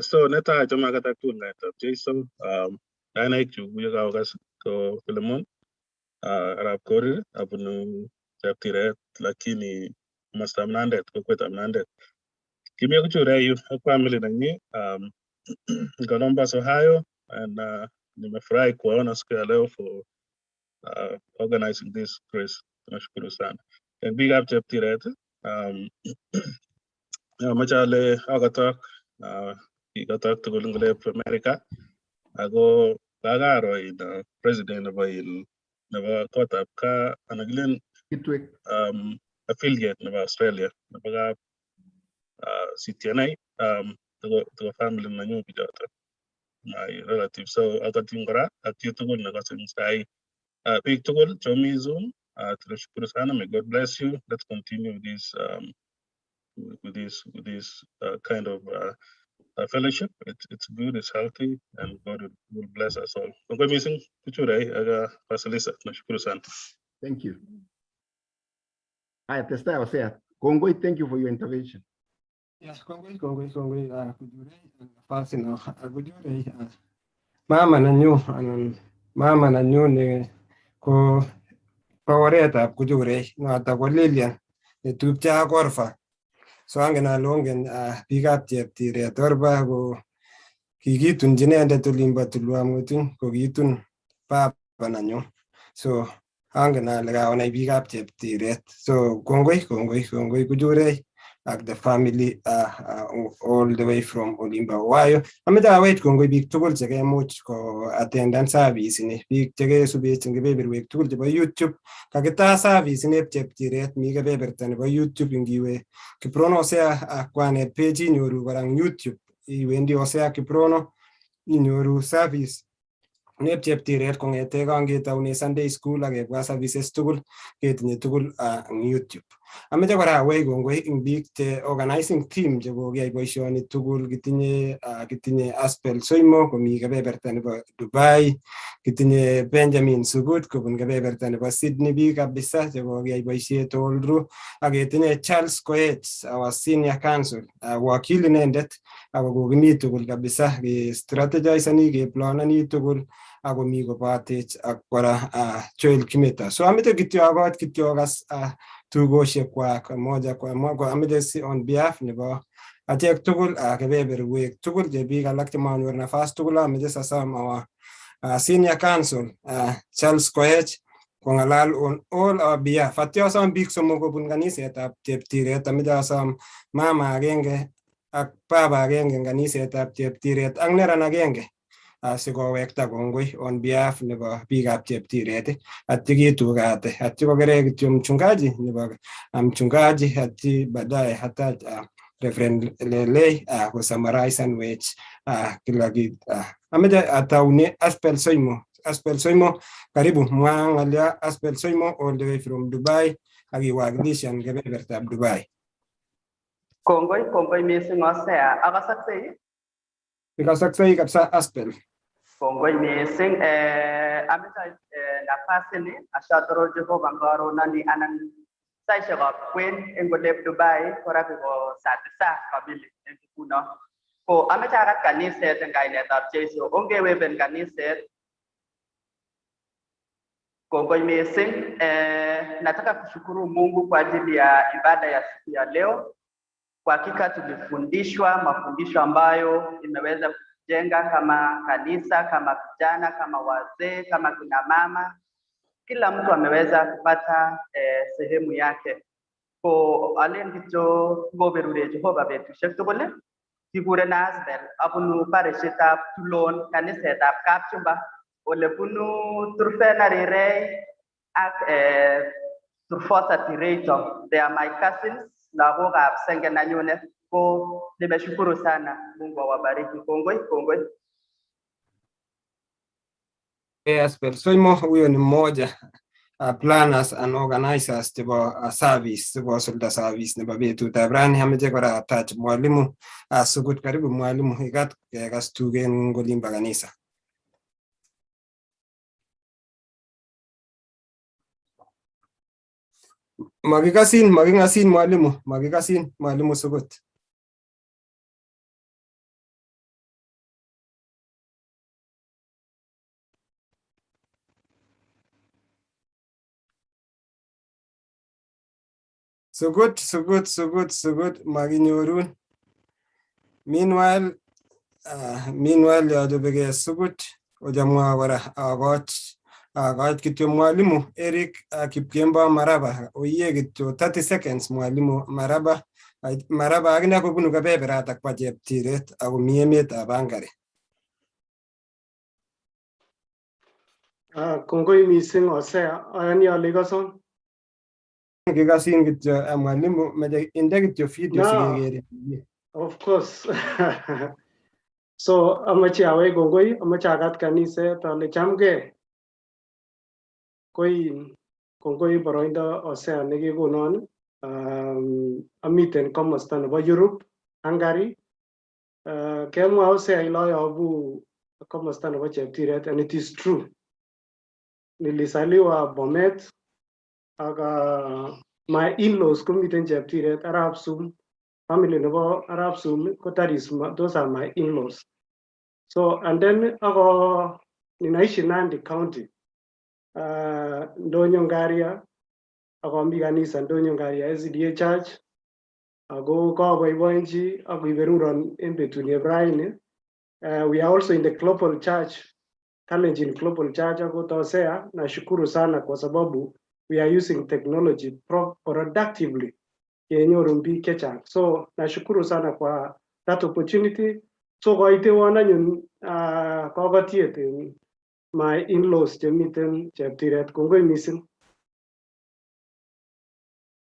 So neta achame akatak tugul ng'etab Jason, kainaik chuk ko ko Philemon arap Korir, abunu Cheptiret lakini komostab Nandet, kokwetab Nandet. Kimi Kuchure yu ak family nenyi Columbus, Ohio, and nimefurahi kuwaona siku ya leo for organizing this, Chris. Tunashukuru sana. And big up Cheptiret. Amache ale akotok kikotok tugul eng olep America ako kakaro in president nebo in nebo kotab kaa anan kilen Kitwek. Affiliate nebo Australia nebo kap CTNA, tuko family nenyu bichoto, my relative, so akotin kora ak chi tugul nekose eng sai, biik tugul chomi Zoom, tunashukuru sana. May God bless you. Let's continue this with this kind of fellowship. It's good, it's healthy, and God will bless us all. Kongoi missing Kuchure aga Basilisa. Nashukuru sana. Thank you. Haya, testai Hosea. Kongoi, thank you for your intervention. Yes, kongoi, kongoi, kongoi Kujure nafasi no Kujure mama nanyu anan mama nanyu ne ko baoretab Kujure noto ko Lilian netupche ak Orfa. So angen ale ongen biikab Cheptiret Orfa ko kikitunchi inendet olimbo Tulwab Ng'utuny ko kitun baba nanyu. So angen ale kakonai biikab Cheptiret. So kongoi, kongoi, kongoi Kujure ak the family all the way from Olimba, Ohio. Ameche awech kongoi biik tugul chekemuch ko attendan service ini, biik chekesubech eng kebeberwek tugul chebo YouTube. Kakitaa service ineb Cheptiret, mi kebeberta nebo YouTube ngiwe Kiprono Hosea Kwanet page inyoru kora eng YouTube. Iwendi Hosea Kiprono inyoru service neb Cheptiret kong'ete kangetaune Sunday school ak kebwa services tugul ketinye tugul eng YouTube. Ameche kora awech kongoi eng biik che organizing team chekokiyai boisioni tugul. Kitinye Aspel Soimo komi kebeberta nebo Dubai, kitinye Benjamin Sugut kobun kebeberta nebo Sydney, biik kabisa chekokiyai boisiet all through, ak ketinye Charles Koech, our senior council, wakili inendet, ako kokimi tugul kabisa ke strategizani keplanani tugul akomi kobatech ak kora Joel Kimeta. So ameche kityo akoch kityo kas tugosiek kwak moja kwa moja. Ameche si on behalf nebo achek tugul kebeberwek tugul che biik alak chemanyor nafas tugul ameche sasam our senior council Charles Koech kong'alal on all our behalf. Atyo asom biik somok kobun kanisetab Cheptiret. Ameche asom mama agenge ak baba agenge eng kanisetab Cheptiret ak neran agenge asikowekta kongoi on behalf nebo biikab Cheptiret atyo kitukate atyo kokere kityo mchungaji nebo mchungaji atyo baadaye hata Reverend Lelei kusummarize wech kila kitu. Ameche ataune Aspel Soimo. Aspel Soimo. Karibu mwa ng'alyo Aspel Soimo all the way from Dubai ak iwakilishan kebebertab Dubai. Kongoi, kongoi mising Hosea. Akasaksei? Ikasaksei kabisa Aspel. Kongoi mising. Ameche nafasi ni ashatoro Jehova ngaro nani anan saishekab kwen eng olep Dubai kora ko saa tisa kamili eng nguno. Ko ameche akat kaniset eng kainetab Jesu. Ongeweben kaniset. Kongoi mising. Nataka kushukuru Mungu kwa ajili ya ibada ya siku ya leo. Kwa hakika tulifundishwa mafundisho ambayo imeweza kujenga kama kanisa, kama vijana, kama wazee, kama kina mama. Kila mtu ameweza kupata sehemu yake. Ko alen kityo ngoberure Jehova betusiek tugul. Kikuren Asbel abunu parishitab Tulon kanisetab Kapchumba ole bunu Turfena Rirei ak Turfosa Tireito. They are my cousins, lagokab senge nanyunet. Ko nimeshukuru sana. Mungu awabariki. Kongoi, kongoi. Aspel Soimo huyo ni mmoja planners and organizers chebo service chebo sulda service nebo betutab rani. Ameche kora atach mwalimu Sukut. Karibu mwalimu, ikat kekas tugen olimbo kanisa. Makikasin, makikasin mwalimu, makikasin mwalimu Sukut. Sukut, Sukut, Sukut, Sukut, makinyorun. Meanwhile, yochobekee Sukut, ochamwa kora akoch kityo mwalimu Eric Kipkembo Maraba. Oiye kityo 30 seconds mwalimu Maraba. Maraba akine kobunu kebeberatak bo Cheptiret akomi emetab Hungary. Kongoi mising Hosea, ayani ale ikoson. Kikasin kityo mwalimu, meche inde kityo video No. sikeker. Of course. So amache awek kongoi, amache akat kaniset ale chamgei. Koi kongoi boroindo Hosea nekikonon. Amiten komosta nebo Europe, Hungary. Kemwa Hosea ile ayobu komosta nebo Cheptiret and it is true. Nilizaliwa Bomet ak my in-laws komiten Cheptiret, Arap Sum. Family nebo Arap Sum ko that is those are my in-laws. So and then ako ninaishi Nandi County. Ndonyo Ngaria ako mi kanisa Ndonyo Ngaria SDA Church. Ako koboiboenchi ak iberuron en betunieb raini. We are also in the Global Church, Kalenjin Global Church ako Hosea. Nashukuru sana kwa sababu we are using technology productively kenyorun biik chechang. So nashukuru sana kwa that opportunity. So koitewon anyun kokotiet en my in-laws chemiten Cheptiret. Kongoi mising.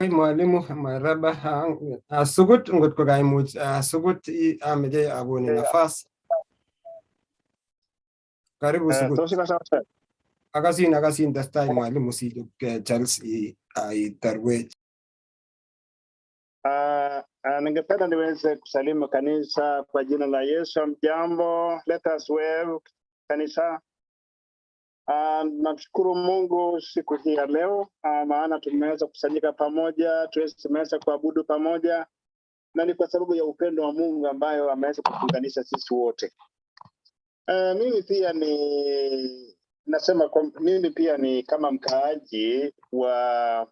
Mwalimu Maraba, Sukut, ngot ko kaimuch Sukut, ameche akonin nafas. Karibu Sukut. Tos ikosa Hosea? Akasin, akasin, testai mwalimu sichopkei Charles itarwech. Ningependa niweze kusalimu kanisa kwa jina la Yesu. Mjambo, let us wave kanisa. Namshukuru Mungu siku hii ya leo, maana tumeweza kusanyika pamoja, tumeweza kuabudu pamoja, na ni kwa sababu ya upendo wa Mungu ambayo ameweza kutuunganisha sisi wote. Mimi pia ni nasema kwa, mimi pia ni kama mkaaji wa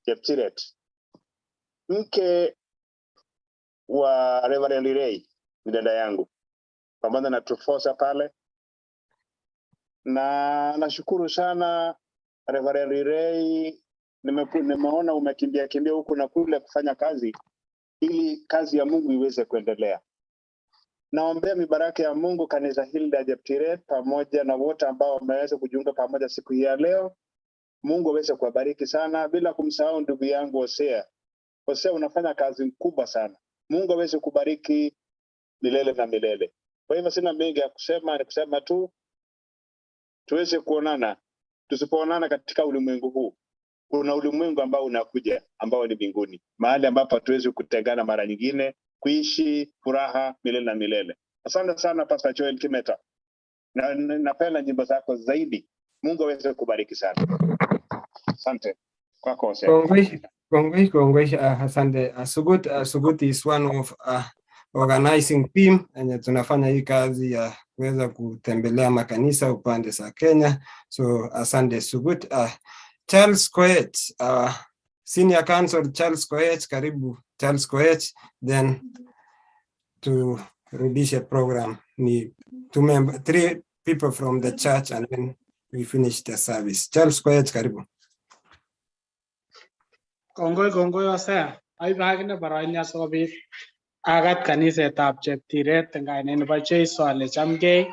Cheptiret, mke wa Reverend Ray ni dada yangu, pamoja na Trufosa pale, na nashukuru sana Reverend Ray, nimeona umekimbia kimbia huku na kule kufanya kazi ili kazi ya Mungu iweze kuendelea. Naombea mibaraka ya Mungu kanisa hili la Cheptiret pamoja na wote ambao wameweza kujiunga pamoja siku hii ya leo. Mungu aweze kuwabariki sana, bila kumsahau ndugu yangu Hosea. Hosea, unafanya kazi kubwa sana. Mungu aweze kubariki milele na milele. Kwa hivyo sina mengi ya kusema, ni kusema tu Tuweze kuonana. Tusipoonana katika ulimwengu huu, kuna ulimwengu ambao unakuja ambao ni mbinguni, mahali ambapo hatuwezi kutengana mara nyingine, kuishi furaha milele na milele. Asante sana Pastor Joel Kimeta, na napenda nyimbo zako zaidi. Mungu aweze kubariki sana. Asante kwako Hosea. Kongoi, kongoi, kongoi. Asante. Sugut, Sugut is one of organizing team yenye tunafanya hii kazi ya kuweza kutembelea makanisa upande za Kenya. So asante Sugut. Charles Koech, Senior Counsel Charles Koech, karibu Charles Koech, then turudishe program ni two member, three people from the church and then we finish the service. Charles Koech, karibu. Kongoi kongoi Hosea, aibe akine boroindo asikobit akat kanisetab Cheptiret eng kainet nebo Jeiso ale chamgei.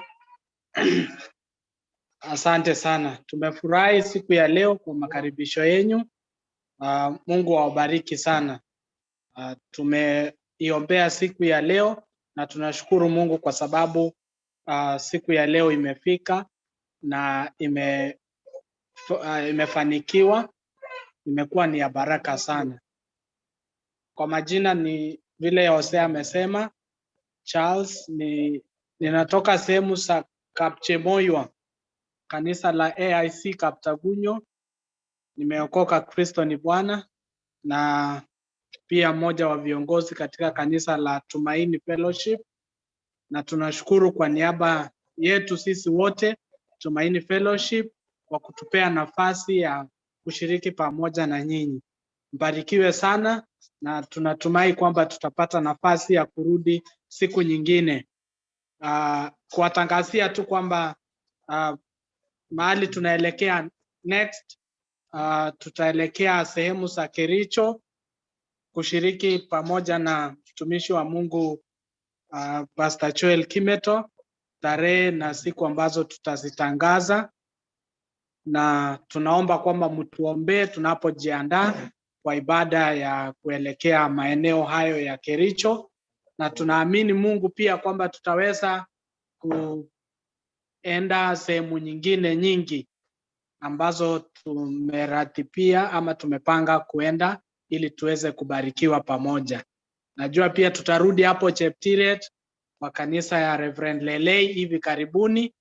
Asante sana, tumefurahi siku ya leo kwa makaribisho yenyu. Mungu awabariki sana. Tumeiombea siku ya leo na tunashukuru Mungu kwa sababu siku ya leo imefika na imefanikiwa, imekuwa ni ya baraka sana. Kwa majina ni vile Hosea amesema, Charles ni ninatoka sehemu za Kapchemoywa, kanisa la AIC Kaptagunyo. Nimeokoka, Kristo ni Bwana, na pia mmoja wa viongozi katika kanisa la Tumaini Fellowship, na tunashukuru kwa niaba yetu sisi wote Tumaini Fellowship kwa kutupea nafasi ya kushiriki pamoja na nyinyi. Mbarikiwe sana, na tunatumai kwamba tutapata nafasi ya kurudi siku nyingine. Kuwatangazia tu kwamba mahali tunaelekea next, tutaelekea sehemu za Kericho kushiriki pamoja na mtumishi wa Mungu Pastor Joel Kimeto, tarehe na siku ambazo tutazitangaza, na tunaomba kwamba mtuombee tunapojiandaa kwa ibada ya kuelekea maeneo hayo ya Kericho, na tunaamini Mungu pia kwamba tutaweza kuenda sehemu nyingine nyingi ambazo tumeratibia ama tumepanga kuenda ili tuweze kubarikiwa pamoja. Najua pia tutarudi hapo Cheptiret kwa kanisa ya Reverend Lelei hivi karibuni,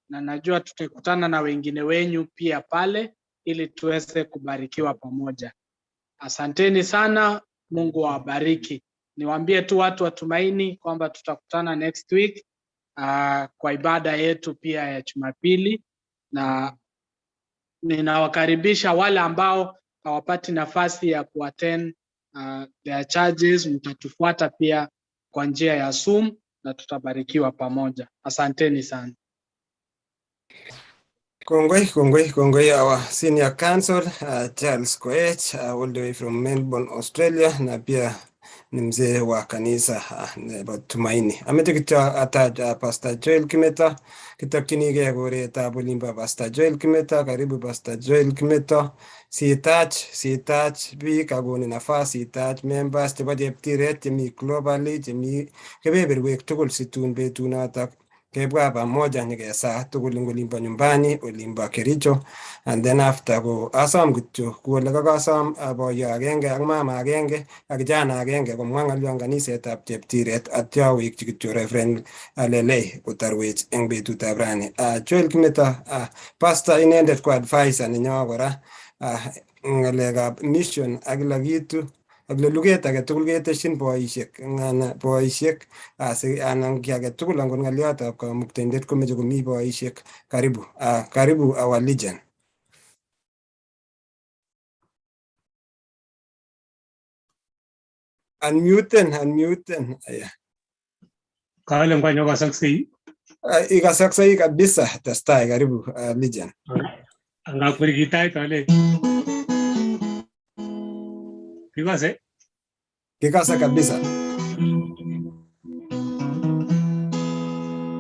na najua tutakutana na wengine wenyu pia pale ili tuweze kubarikiwa pamoja. Asanteni sana, Mungu awabariki. Niwaambie tu watu wa Tumaini kwamba tutakutana next week kwa ibada yetu pia ya Jumapili, na ninawakaribisha wale ambao hawapati nafasi ya kuattend their charges, mtatufuata pia kwa njia ya Zoom na tutabarikiwa pamoja. Asanteni sana. Kongoi, kongoi, kongoi, our senior counsel Charles Koech all the way from Melbourne, Australia, na pia ni mzee wa kanisa nebo Tumaini. Ameche kityo atach Pastor Joel Kimeto, kitokchinigei koretab olimbo Pastor Joel Kimeto. Karibu Pastor Joel Kimeto. Sitach biik akonin nafas itach members chebo Cheptiret chemi globally, chemi kebeberwek tugul, situn betunotok kebwa pamoja nyikesaa tugul eng olimbo nyumbani olimbo Kericho, and then after ko asom kityo ku ole kakasom boyo agenge ak mama agenge ak kijana agenge komwa ng'olyo eng kanisetab Cheptiret, atya awekchi kityo Reverend Lelei kotarwech eng betutab rani. Joel Kimeto, pastor inendet ko advisor nenyo kora ng'alekab mission ak kila kitu ak leluget age tugul keteshin boisiek boisiek anan kiy age tugul, angot ng'olyotab kamuktaindet komeche komi boisiek. Karibu, karibu our legend. Unmuten, unmuten. Aya. Kale ngwany okasaksei. Ikasaksei kabisa, testai, karibu legend. Angakwer kitait ale. Kikose? Kikose kabisa.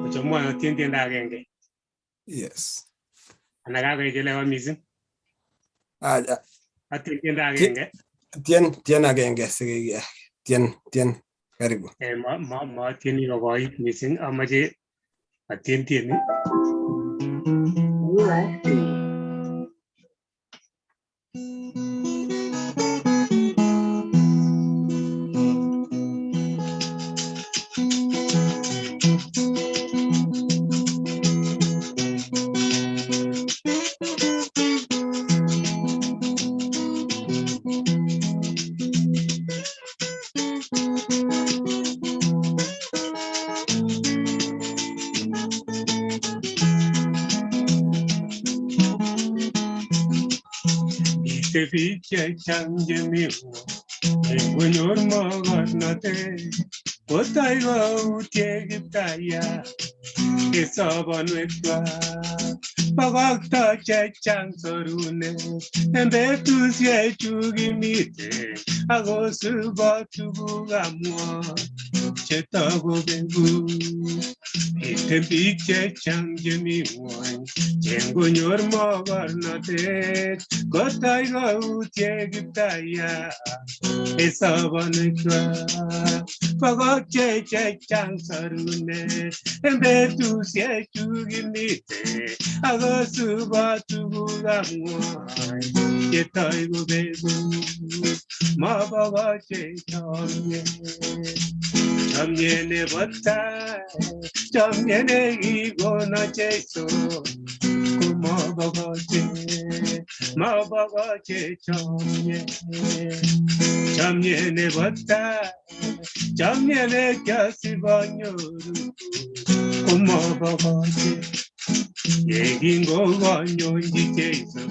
Ochomwon atien tiendo agenge. Yes. Anan kakechelewan missing. Atien tiendo agenge. Tien agenge sikike. Tien karibu. Motieni kokoit missing, amoche atien tieni. USA. Mite biik chechang chemi ngwony konyor mogornotet kotoi koutye Kiptayat en sobonwekwak. Bokokto chechang sorunet en betusiechu kimiten akosubot tugukab ngwony chetokobeku. Miten biik chechang chemi ngwony chengonyor mogornotet kotoi koutye Kiptayat en sobonwekwak. Bokokche chechang sorunet en betusiechu kimiten akosubot tugukab ngwony chetoi kobeku. Mobokoche chomyet, chomyet nebo tai, chomyet nekikono Jesu komobokoche, mobokoche chomyet, chomyet nebo tai, chomyet nekiosib anyoru komobokoche. Yekingokonyochi Jesu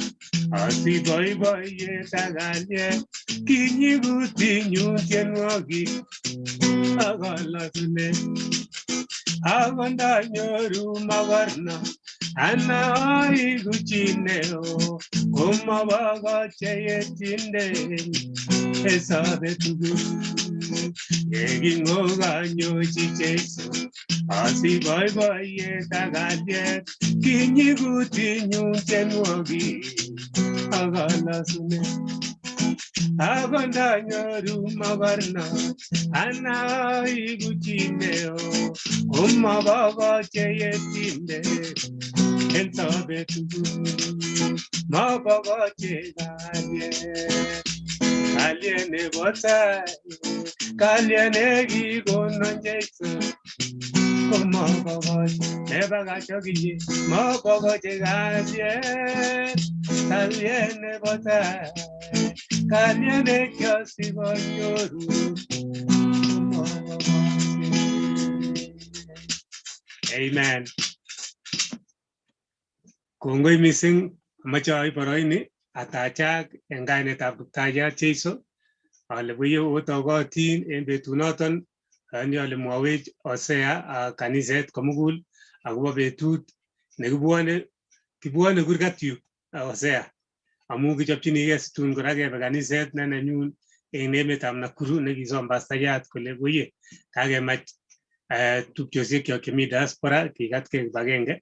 asich boiboiyet ak kalyet, kinyi kutinyun tienwogik ak kolosunet. Akot ndanyoru mokorno ana aiku chi neo komobokoche yetindet en sobet tugul. Yekingokanyochi Jesu asich boiboiyet ak kalyet, kinyi kutinyun tienwogik ak kolosunet. Akot ndanyoru mokorno ana aiku chi neo komobokoche yetindet en sobet tugul. Mobokoche kalyet, kalyet nebo tai, kalyet nekikonon Jesu komobokoche, nebakach akinye, mobokoche kalyet, kalyet nebo tai, kalyet nekiosib anyoru komobokoche. Amen. Kongoi mising, amache aib boroini atachak en kainetab Kiptayat Jesu ale buye otogotin en betunoton ayoni ale mwowech Hosea kaniset komugul akobo betut nekibwone kibwone kurgat yu Hosea amu kichopchinigei situn kora kebe kaniset ne nenyun en emetab Nakuru nekisom pastayat kole buye kakemach tupchosiekyok chemi diaspora kikatkei kibagenge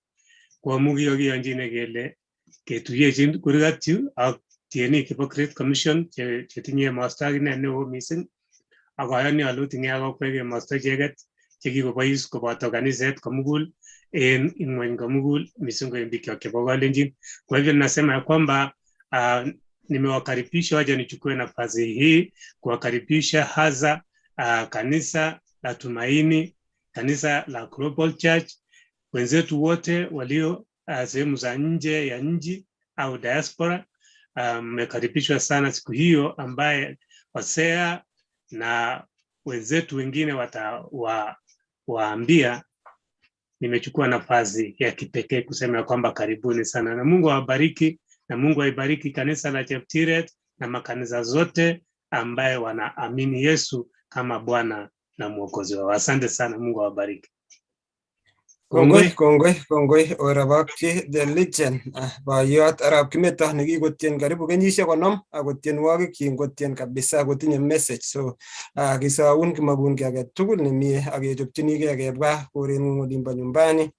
ko amu kikakiyonchine kele ketuyechin kurgat yu ak tienik chebo Great Commission chetinye emosto akine neo mising ak ayoni ale otinye ak okwek emosto icheket chekikobois koboto kaniset komugul en ing'weny komugul mising ko en bikyok chebo Kalenjin. Kwa hivyo nasema ya kwamba nimewakaribisha, wacha nichukue nafasi hii kuwakaribisha hasa kanisa la Tumaini, kanisa la Global Church, wenzetu wote walio sehemu za nje ya nchi au diaspora. Mmekaribishwa sana siku hiyo ambaye Hosea na wenzetu wengine watawaambia. Nimechukua nafasi ya kipekee kusema ya kwamba karibuni sana, na Mungu awabariki, na Mungu aibariki kanisa la Cheptiret na makanisa zote ambaye wanaamini Yesu kama Bwana na Mwokozi wao. Asante sana, Mungu awabariki. Kongoi, kongoi, kongoi orobokchi the legend boyot arap Kimeto nekikotien karibu kenyisiek 50 ako tienwogikyik kotien kabisa kotinye message. So kisoun kimakun kiy age tugul nemie ak kechopchinigei kebwa koreng'ung olimbo nyumbani.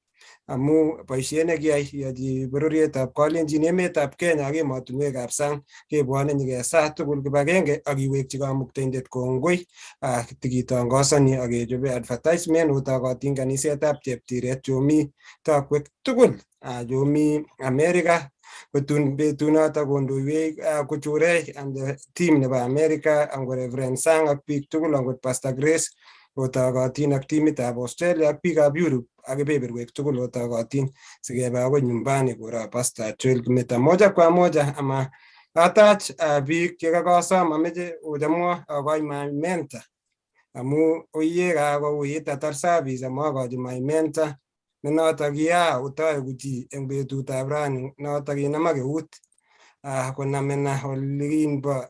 amu boisiet nekiyai iyochi bororietab Kalenjin emetab Kenya ak emotinwekab sang kebwone nyikesaa tugul kibagenge ak iwekchi kamuktaindet kongoi tikitongosoni ak kechobe advertisement otokotin kanisetab Cheptiret chomi tokwek tugul chomi America kotun betunoto kondoiwech Kuchurei and the team nebo America ango Reverend Sang ak biik tugul angot Pastor Grace otokotin ak timitab Australia ak biikab Europe ak kebeberwek tugul otokotin sikebe akoi nyumbani koro Pastor Joel Kimeta moja kwa moja ama atach biik chekakosom ameche ochomwo akoi my mentor amu oiye kakouit atar service amakochi my mentor ne notok kia otoeku chi eng betutab rani notok kinama keut konamena olikinbo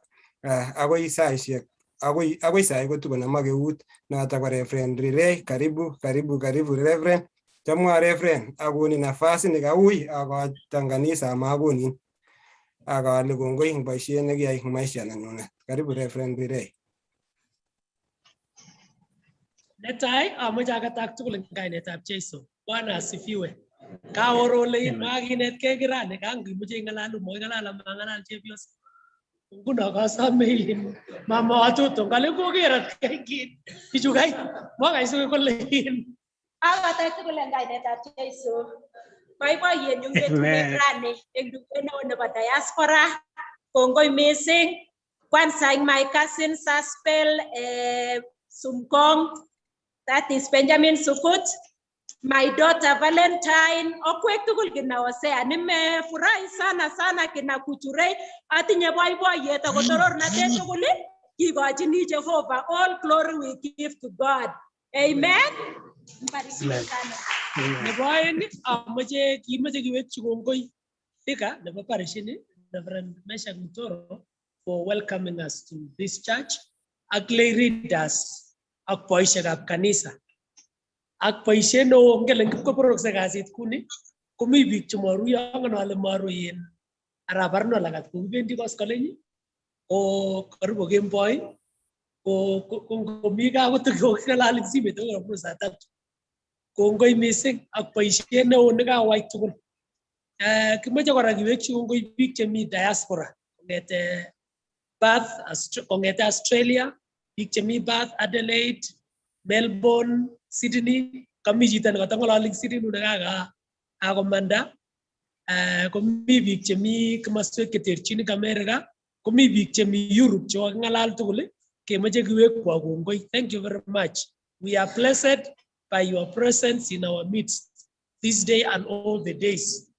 akoi saisiek akoi sai kotukonama keut notok ko Reverend Rirei. Karibu karibu karibu Reverend. Chamwa Reverend akonin nafasi nekaui akoitan kanisa amakonin ak ale kongoi eng boisiet nekiyai eng maisha nenyunet. Karibu Reverend Rirei. Netai amoche akatak tugul eng kainetab Jesu. Bwana asifiwe. Kaoro ole makinetkei kirani kangimuche ing'alal moing'alal amang'alal chepyoso. Nguno kasome in mama watoto ngale kokerat kit bichu kai makaisuke kole in Akatak tugul eng kainetab Jesu. Boiboiyenyun betut rani eng duket neo nebo diaspora. Kongoi missing. Kwanza eng my cousin Saspel Sumkong, that is Benjamin Sukut, my daughter Valentine, okwek tugul kina Hosea. Nimefurahi sana sana kina Kuchurei, atinye boiboiyet ako torornatet tugul kikochini Jehovah. All glory we give to God. Amen. Mbarikiwe sana. Nebo aeng amoche kimoche kiwekchi kongoi Thika nebo parish ini Reverend Meshak Mutoro for welcoming us to this church ak lay readers ak boisiekab kanisa ak boisiet neo ngele kipkoborokse kasit kuni komi biik chemaruiyo angen ale marui en arap Arno lagat kokibendi koskoleny ko karibu kemboi ko komi gaa kotokoking'alal eng simet akoi karibu saa tatu. Kongoi missing ak boisiet neo nekawai tugul. Kimoche kora kiwekchi kongoi biik chemi diaspora kong'ete Perth, kong'ete Australia, biik chemi Perth, Adelaide, Melbourne, Sydney, kami chito nekatang'alali eng Sydney nekakomanda. Komi biik chemi komoswek cheterchin eng America, komi biik chemi Europe chekoking'alal tugul kemoche kiwekwa kongoi. Thank you very much. We are blessed by your presence in our midst this day and all the days.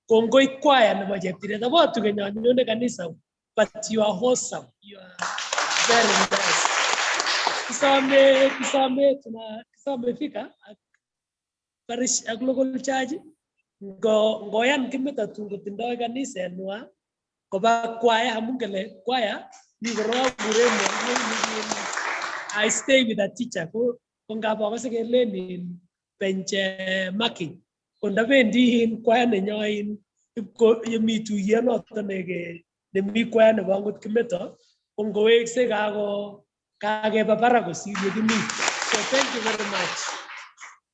Kongoi choir nebo Cheptiret abotu keny anyone kanisa, but you are wholesome. You are very nice. Kisome fika ak parish ak local church ngoyan Kimeta tun kotindoi kanisenwa koba choir amun kele choir mi korok kuremo. I stay with a teacher ko ngap akose kelen in bench marking ko ndabendi in choir nenyo in ipko yemi tuyet noto nemi choir nebo angot Kimeto ko ngowekse kakeba barak kosir yekimi. So thank you very much.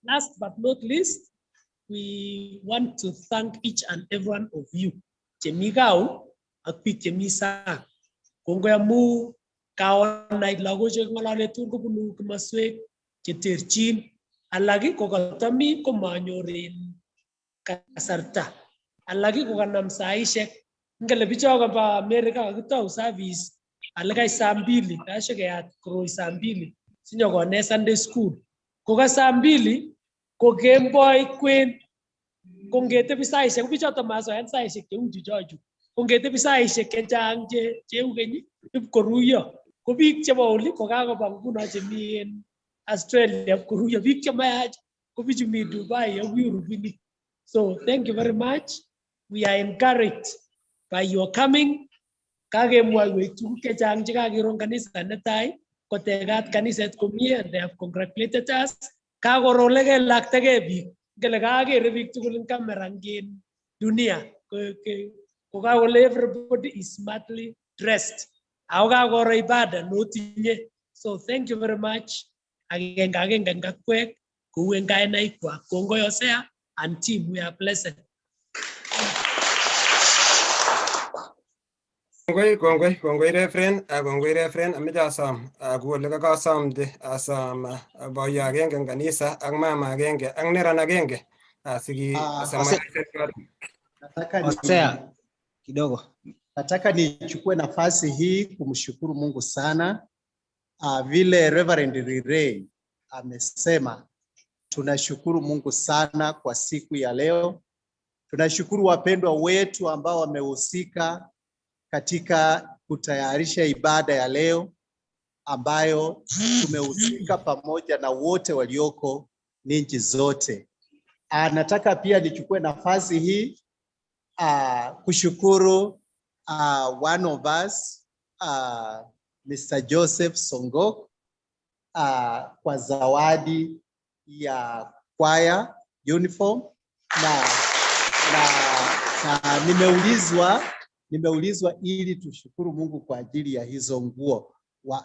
Last but not least, we want to thank each and every one of you chemi kau ak biik chemi sang. Kongoi amu kaonai lagochu ng'olole tugul kobunu komoswek cheterchin. Alak kokatami komanyor en kasarta, alak kokanam saishek. Ngele bicho koba America kakitou service alak saa mbili kashekeyat koroi saa mbili sinyokonet Sunday school. Koka saa mbili ko kemboi kwen ko ngetebi saishek ko bichoto masoyan saishek cheu chuchochu ko ngetebi saishek chechang cheu keny ipkoruiyo ko biik chebo oli kokakoba nguno chemi en Australia koruiyo biik chemayach ko bichu mi Dubai ak Europe ini. So thank you very much. We are encouraged by your coming. Kakemwaiwech tuguk chechang chekakiro eng kanisa netai kotegat kaniset komie and they have congratulated us. Kakoro ole kelaktakei biik ngele kakere biik tugul eng camera ngin dunia ko kakole everybody is smartly dressed ako kakoro ibada notinye. So thank you very much. Agenge agenge eng akwek kou eng kainaikwak. Kongoi Hosea and team. We are blessed. Kongoi, kongoi, kongoi Reverend, kongoi Reverend, ameche asom kou ole kakosomde asom boyo agenge en kanisa ak mama agenge ak neran agenge asiki Nataka Hosea kidogo. Nataka nichukue nafasi hii kumshukuru Mungu sana. Vile Reverend Rirei amesema, tunashukuru Mungu sana kwa siku ya leo. Tunashukuru wapendwa wetu ambao wamehusika katika kutayarisha ibada ya leo ambayo tumehusika pamoja na wote walioko nchi zote. Nataka pia nichukue nafasi hii kushukuru one of us Mr. Joseph Songok kwa zawadi ya kwaya uniform na nimeulizwa ili tushukuru Mungu kwa ajili ya hizo nguo.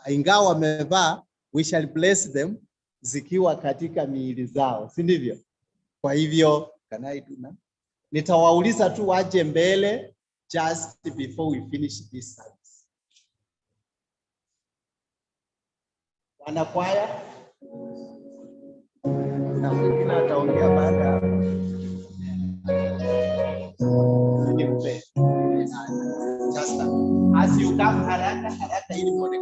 Ingawa wamevaa, we shall bless them zikiwa katika miili zao, si ndivyo? Kwa hivyo, can I do now? Nitawauliza tu waje mbele just before we finish this service. Wanakwaya, kuna mwingine ataongea baada ya hapo. Nimpe. Just as you come haraka haraka ili muone.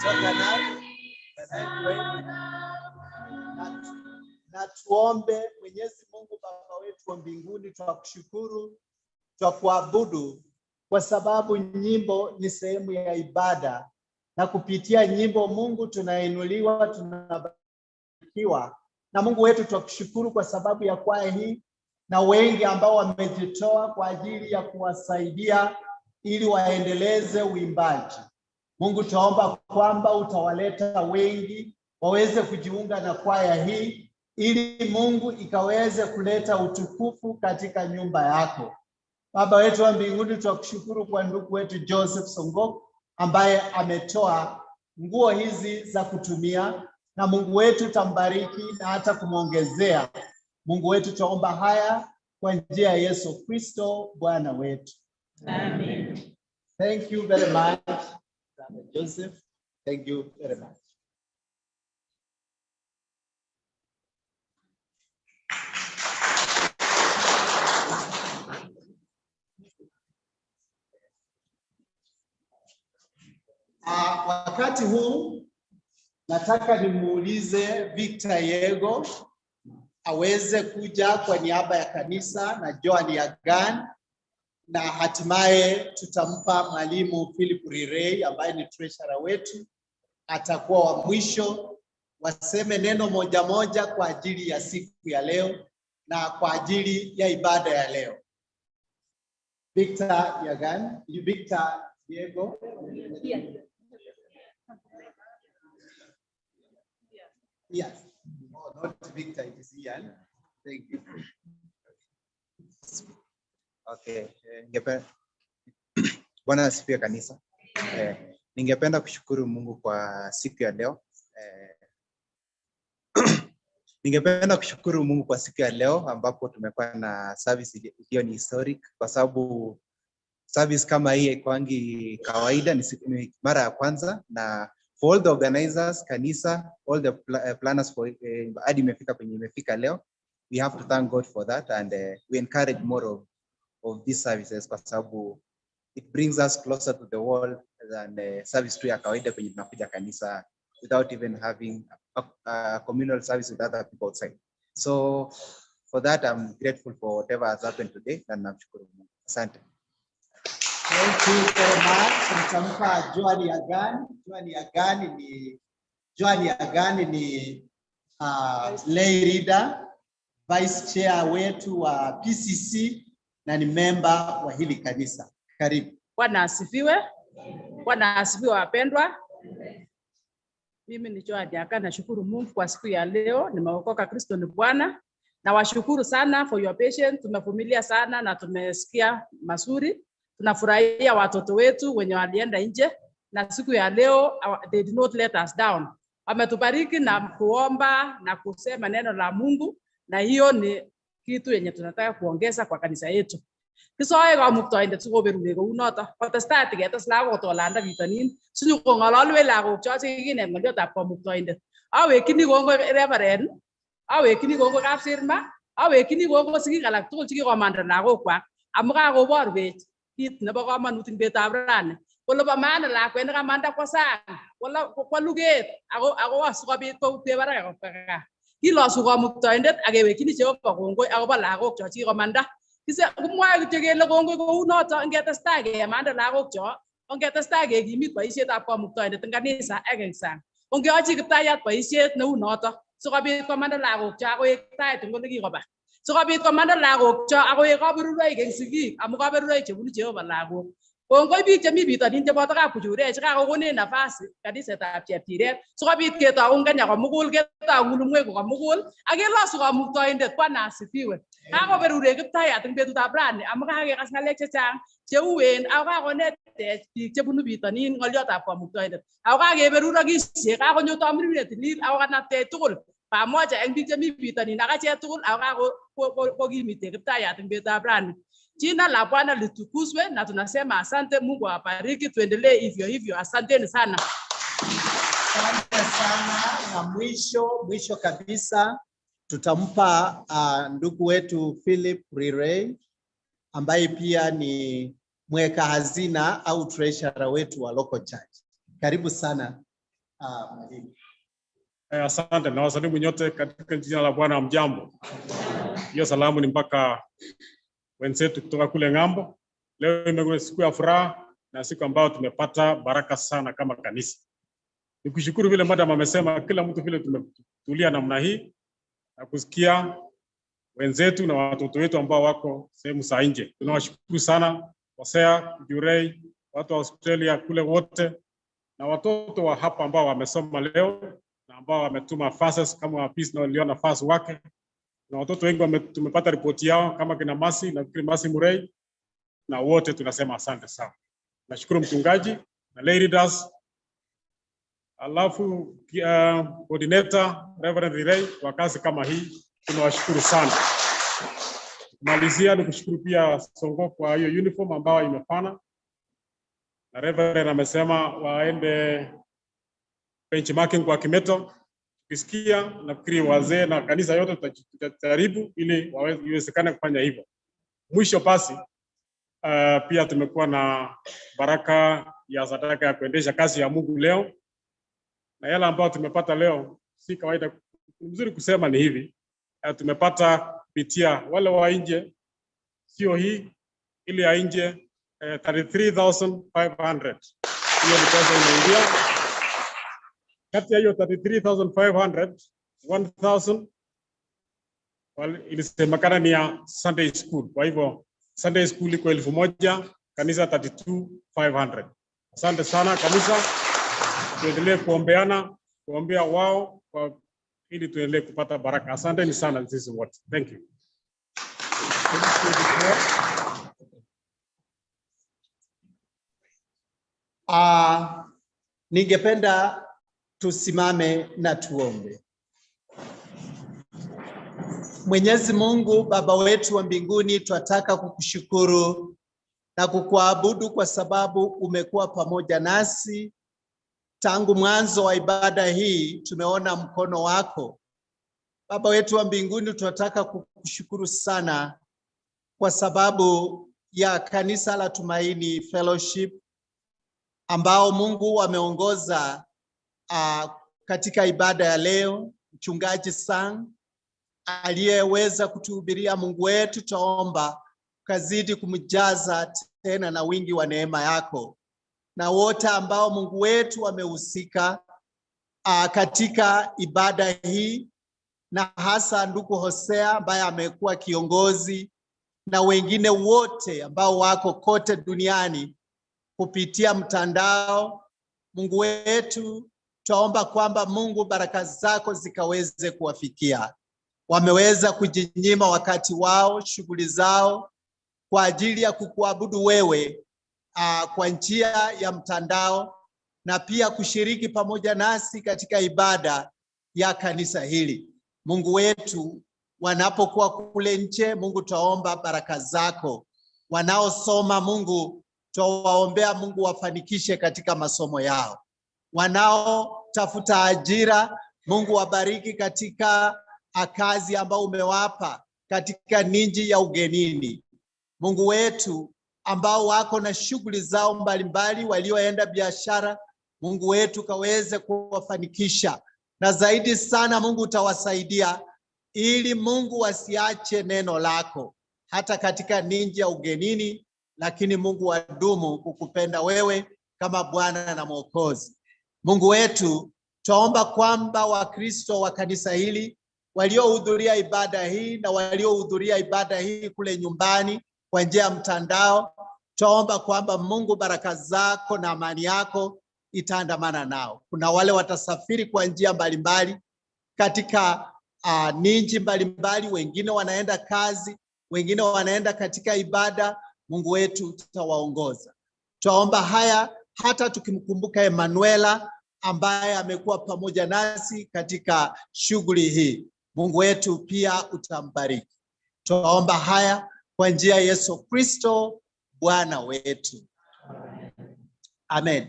So can I pray? Na tuombe. Mwenyezi Mungu Baba wetu wa mbinguni, twakushukuru, twakuabudu kwa sababu nyimbo ni sehemu ya ibada, na kupitia nyimbo Mungu tunainuliwa, tunabarikiwa. Na Mungu wetu twakushukuru kwa sababu ya kwaya hii na wengi ambao wamejitoa kwa ajili ya kuwasaidia ili waendeleze uimbaji. Mungu tuomba kwamba utawaleta wengi waweze kujiunga na kwaya hii ili Mungu ikaweze kuleta utukufu katika nyumba yako. Baba wetu wa mbinguni, tunakushukuru kwa ndugu wetu Joseph Songok ambaye ametoa nguo hizi za kutumia, na Mungu wetu tambariki na hata kumwongezea. Mungu wetu tuomba haya kwa njia ya Yesu Kristo Bwana wetu. Amen. Thank you very much, Brother Joseph. Thank you very much. Wakati huu nataka nimuulize Victor Yego aweze kuja kwa niaba ya kanisa na Joan Yagan, na hatimaye tutampa mwalimu Philip Rirei ambaye ni treasurer wetu, atakuwa wa mwisho. Waseme neno moja moja kwa ajili ya siku ya leo na kwa ajili ya ibada ya leo. Victor Yagan, Victor Diego. Yes. Oh, not Victor, it is Ian. Thank you. Okay, Bwana asifiwe kanisa. Ningependa kushukuru Mungu kwa siku ya leo. Ningependa kushukuru Mungu kwa siku ya leo ambapo tumekuwa na service iliyo ni historic, kwa sababu service kama hii haikuangi kawaida, ni mara ya kwanza, na For all the organizers, kanisa, all the planners for hadi imefika kwenye imefika leo, we have to thank God for that, and we encourage more of these services kwa sababu it brings us closer to the world than service tu ya kawaida kwenye tunakuja kanisa without even having a communal service with other people outside. So for that, I'm grateful for whatever has happened today, na namshukuru Mungu. Asante. Thank you very much. Nitampa Joan Yagan. Joan Yagan ni lay leader, vice chair wetu wa PCC na ni member wa hili kanisa. Karibu. Bwana asifiwe. Bwana asifiwe wapendwa. Mimi ni Joan Yagan, nashukuru Mungu kwa siku ya leo, nimeokoka, Kristo ni Bwana. Nawashukuru sana for your patience, tumevumilia sana na tumesikia mazuri. Tunafurahia watoto wetu wenye walienda nje na siku ya leo they did not let us down. Wametubariki na kuomba na kusema neno la Mungu, na hiyo ni kitu yenye tunataka kuongeza kwa kanisa yetu. Kisoe kamuktaindet sikoberurech kounoto, kotestai tiketes lagok tolanda bitonin sinyokong'ololwech lagok cho chekikinet ng'oliotab kamuktaindet. Awekchini kongoi Reverend, awekchini kongoi Kapsirma, awekchini kongoi sigik alak tugul chekikomanda lagokwak amu kakoborwech kit nebo komonut eng betutab rani kole bo maana lakwet nekamanda kwo sang, kwo luget ako sikobit koutye barak akobwa gaa. Kilosu kamuktaindet ak kewekchini Jehova kongoi akobo lagok cho chekikomanda. Kimwoe kityo kele kongoi kounoto, ngetestai kemanda lagok cho, ongetestai kekimit boisietab kamuktaindet eng kanisa ak eng sang. Ongeyochi Kiptayat boisiet neu noto sikobit komanda lagok cho akoek tait eng olekikoba. Sikobit komanda lagok cho akoek kaberuroik eng sigik amu kaberuroik chebunu Jehova lagok. Kongoi biik chemi bitonin cheboto Kapkuchurech chekakokonech nafasi kanisetab Cheptiret sikobit ketou eng Kenya komugul, ketou eng ulimwengu komugul ak kelosu kamuktaindet. Bwana asifiwe. Kakoberurech Kiptayat eng betutab rani amu kakekas ng'alek chechang cheuen ako kakonetech biik chebunu bitonin ng'oliotab kamuktaindet ako kakeberurokisiek, kakonyo tamirmir netilil ako kanaptech tugul pamoja eng biik chemi bitonin ak achek tugul ako kakokimite Kiptayat eng betutab rani. Jina la Bwana litukuzwe na tunasema asante. Mungu awabariki, tuendelee hivyo hivyo. Asanteni sana. Asante sana. Na mwisho kabisa tutampa ndugu wetu Philip Rirei ambaye pia ni mweka hazina au treasurer wetu wa local church. Karibu sana mwalimu. Asante na wasalimu nyote katika jina la Bwana. Mjambo. Hiyo salamu ni mpaka wenzetu kutoka kule ng'ambo. Leo imekuwa siku ya furaha na siku ambayo tumepata baraka sana kama kanisa. Nikushukuru vile madam amesema, kila mtu vile tumetulia namna hii na kusikia wenzetu na watoto wetu ambao wako sehemu za nje. Tunawashukuru sana Hosea, Jurei, watu wa Australia kule wote na watoto wa hapa ambao wamesoma leo na ambao wametuma fases kama Peace na waliona fasi wake. Na watoto wengi tumepata ripoti yao kama kina Masi na Masi Murei, na wote tunasema asante sana. Nashukuru mchungaji na lay leaders, alafu coordinator Reverend Rirei kwa kazi kama hii, tunawashukuru sana. Malizia ni kushukuru pia Songo kwa hiyo uniform ambayo imefana, na Reverend amesema waende benchmarking kwa Kimeto. Tukisikia nafikiri wazee na kanisa yote tutajaribu ili iwezekane kufanya hivyo. Mwisho basi, pia tumekuwa na baraka ya sadaka ya kuendesha kazi ya Mungu leo, na yale ambayo tumepata leo si kawaida. Mzuri kusema ni hivi, tumepata kupitia wale wa nje, sio hii ile ya nje, 33,500. Hiyo ni pesa imeingia. Kati ya hiyo 33,500, 1,000 ilisemekana ni ya Sunday school. Kwa hivyo Sunday school iko 1,000, kanisa 32,500. Asante sana kanisa, tuendelee kuombeana, kuombea wao kwa ili tuendelee kupata baraka. Asanteni sana sisi wote. Thank you. Ningependa tusimame na tuombe. Mwenyezi Mungu Baba wetu wa mbinguni, twataka kukushukuru na kukuabudu kwa sababu umekuwa pamoja nasi Tangu mwanzo wa ibada hii tumeona mkono wako. Baba wetu wa mbinguni, tunataka kukushukuru sana kwa sababu ya kanisa la Tumaini Fellowship ambao Mungu ameongoza katika ibada ya leo, Mchungaji Sang aliyeweza kutuhubiria. Mungu wetu, twaomba ukazidi kumjaza tena na wingi wa neema yako, na wote ambao Mungu wetu wamehusika katika ibada hii, na hasa ndugu Hosea ambaye amekuwa kiongozi na wengine wote ambao wako kote duniani kupitia mtandao. Mungu wetu, twaomba kwamba Mungu baraka zako zikaweze kuwafikia. Wameweza kujinyima wakati wao, shughuli zao kwa ajili ya kukuabudu wewe kwa njia ya mtandao na pia kushiriki pamoja nasi katika ibada ya kanisa hili. Mungu wetu, wanapokuwa kule nje, Mungu twaomba baraka zako. Wanaosoma, Mungu twawaombea, Mungu wafanikishe katika masomo yao. Wanaotafuta ajira, Mungu wabariki katika kazi ambao umewapa katika ninji ya ugenini. Mungu wetu, ambao wako na shughuli zao mbalimbali, walioenda biashara, Mungu wetu kaweze kuwafanikisha, na zaidi sana Mungu utawasaidia ili Mungu wasiache neno lako hata katika ninji ya ugenini, lakini Mungu wadumu kukupenda wewe kama Bwana na Mwokozi. Mungu wetu, twaomba kwamba Wakristo wa kanisa hili waliohudhuria ibada hii na waliohudhuria ibada hii kule nyumbani kwa njia ya mtandao, twaomba kwamba Mungu baraka zako na amani yako itaandamana nao. Kuna wale watasafiri kwa njia mbalimbali katika ninji mbalimbali, wengine wanaenda kazi, wengine wanaenda katika ibada. Mungu wetu utawaongoza. Twaomba haya hata tukimkumbuka Emanuela ambaye amekuwa pamoja nasi katika shughuli hii. Mungu wetu pia utambariki. Twaomba haya kwa njia ya Yesu Kristo Bwana wetu. Amen.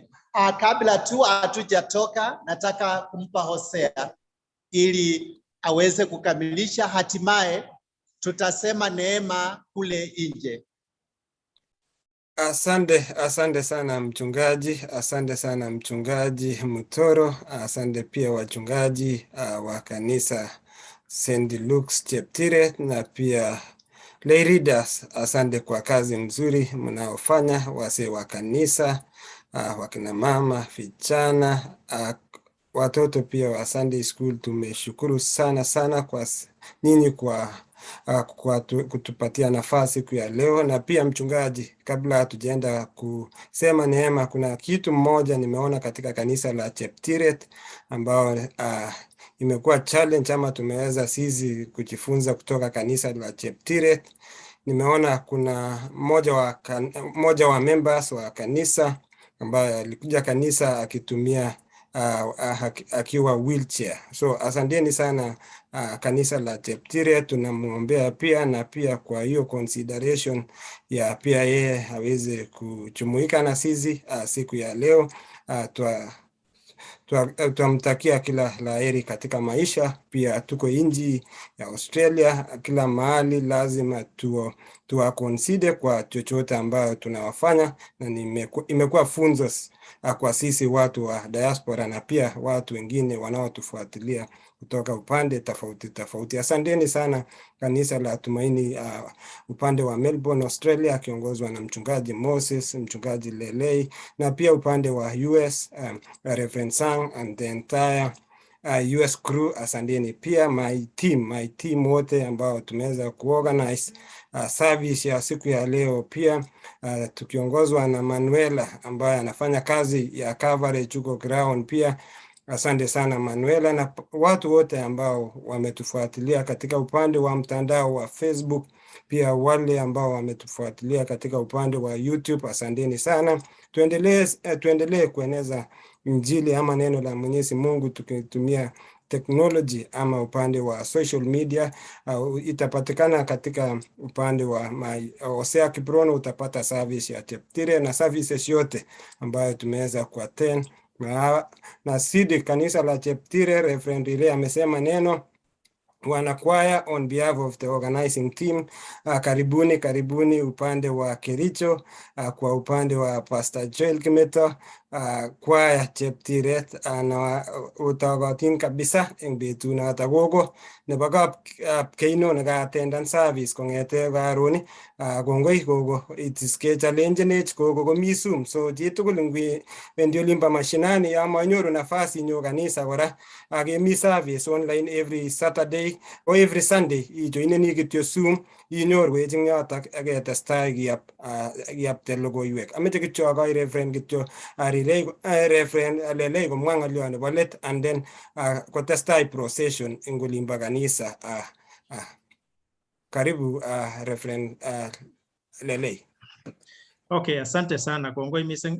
Kabla tu hatujatoka, nataka kumpa Hosea ili aweze kukamilisha, hatimaye tutasema neema kule nje. Asante, asante sana mchungaji, asante sana mchungaji Mutoro, asante pia wachungaji wa kanisa St. Luke's Cheptiret na pia lay readers, asante kwa kazi mzuri mnaofanya, wazee wa kanisa, wakina mama, vijana, watoto pia wa Sunday school. Tumeshukuru sana sana kwa nyinyi kwa kutupatia nafasi siku ya leo. Na pia mchungaji, kabla hatujaenda kusema neema, kuna kitu mmoja nimeona katika kanisa la Cheptiret ambao imekuwa challenge ama tumeweza sisi kujifunza kutoka kanisa la Cheptiret. Nimeona kuna mmoja wa members wa kanisa ambaye alikuja kanisa akitumia akiwa wheelchair. So asanteni sana kanisa la Cheptiret, tunamwombea pia na pia kwa hiyo consideration ya pia yeye aweze kujumuika na sisi siku ya leo. Twamtakia kila laheri katika maisha. Pia tuko nchi ya Australia, kila mahali lazima tuwa consider kwa chochote ambayo tunawafanya, na imekuwa funzo kwa sisi watu wa diaspora na pia watu wengine wanaotufuatilia kutoka upande tofauti tofauti. Asanteni sana kanisa la Tumaini upande wa Melbourne, Australia, akiongozwa na mchungaji Moses, mchungaji Lelei, na pia upande wa US Reverend Sang and the entire US crew. Asanteni pia my team wote ambao tumeweza kuorganize service ya siku ya leo pia tukiongozwa na Manuela ambaye anafanya kazi ya coverage huko ground pia. Asante sana Manuela na watu wote ambao wametufuatilia katika upande wa mtandao wa Facebook, pia wale ambao wametufuatilia katika upande wa YouTube, asanteni sana. Tuendelee kueneza Injili ama neno la Mwenyezi Mungu tukitumia technology ama upande wa social media. Itapatikana katika upande wa my Hosea Kiprono, utapata service ya Cheptiret na services yote ambayo tumeweza kuattend. Na Sidi kanisa la Cheptire, Reverend Rile amesema neno. Wanakwaya on behalf of the organizing team, karibuni karibuni upande wa Kericho, kwa upande wa Pastor Joel Kimeto, kwaya Cheptiret na utogotin kabisa eng betunoto gogo nebo kap keino nekaatendan service kong'ete karon. Kongoi gogo, it is kechallengenech gogo komi Zoom, so chitugul ngwi wendi olimbo mashinani yo manyoru nafasi inyo kanisa kora akemi service online every Saturday or every Sunday, ijoineni kityo Zoom inyorwech eng yotok aketestai kiyapte logoiwek. Ameche kityo akoi Reverend kityo Riley, Reverend Lelei komwa ng'olyo nebo let and then kotestai procession eng olimbo kanisa. Karibu Reverend Lelei. Okay, asante sana. Kongoi missing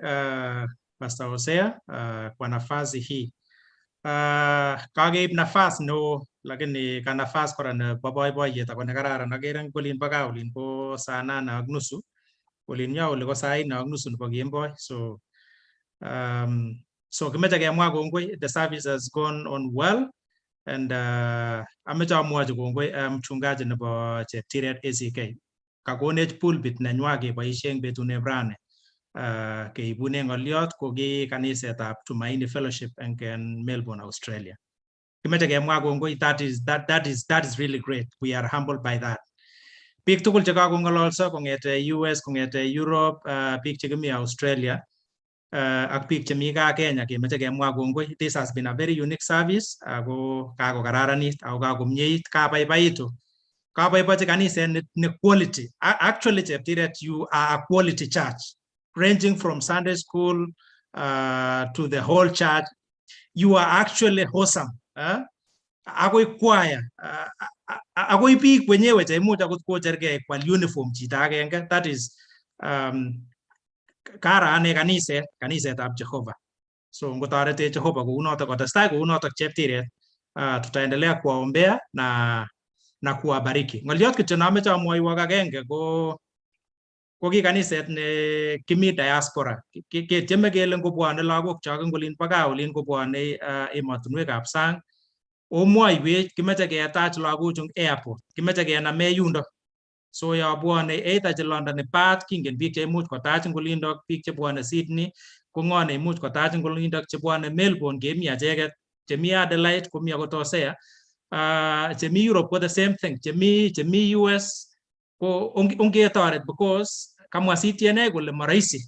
Pastor Hosea kwa nafasi hii. Kakeib nafas neo lakini ka nafas kora nebo boiboiyet ako nekararan. Akere eng olin bo gaa olin ko saa nane ak nusu. Olin nyo oli ko saa nne ak nusu nebo kemboi. So kimeche kemwa kongoi. The service has gone on well and ameche amwochi kongoi mchungaji nebo Cheptiret ACK. Kakonech pulpit nenywa keboisie eng betuneb rani keibune ng'oliot ko ki kanisetab Tumaini Fellowship eng Melbourne, Australia. Kimeche kemwa kongoi, that is really great. We are humbled by that. Biik tugul chekakong'ololso kong'ete US, kong'ete Europe, biik chekimi Australia, ak biik chemi gaa Kenya kemeche kemwa kongoi. This has been a very unique service ako kakokararanit ako kakomyeit, kabaibaitu. Kaboibochi kaniset ne quality. Actually, Cheptiret, you are a quality church, ranging from Sunday school to the whole church. You are actually awesome. Eh? Akoi choir, akoi biik wenyewe cheimuch akot kochergei kwal uniform chito agenge. That is kara ane kaniset, kanisetab Jehova. So ngotoretech Jehova kounotok, kotestai kounotok Cheptiret, tutaendelea kuwaombea na kuwabariki. Ng'oliot kityo nomeche amwoiwok agenge ko ki kaniset ne kimi diaspora. Ketieme kele ngobwone lagok chok eng olin bo gaa olin kobwone emotinwekab sang omwoiwech kimeche ketach lagochu eng airport, kimeche kename yundo. So yo bwone either che London Perth, kingen biik cheimuch kotach eng olindok, biik chebwone Sydney ko ng'o neimuch kotach eng olindok, chebwone Melbourne kemi acheket, chemi Adelaide komi akot Hosea, chemi Europe ko the same thing, chemi US ko ongetoret because kamwa CTNA kole marahisi,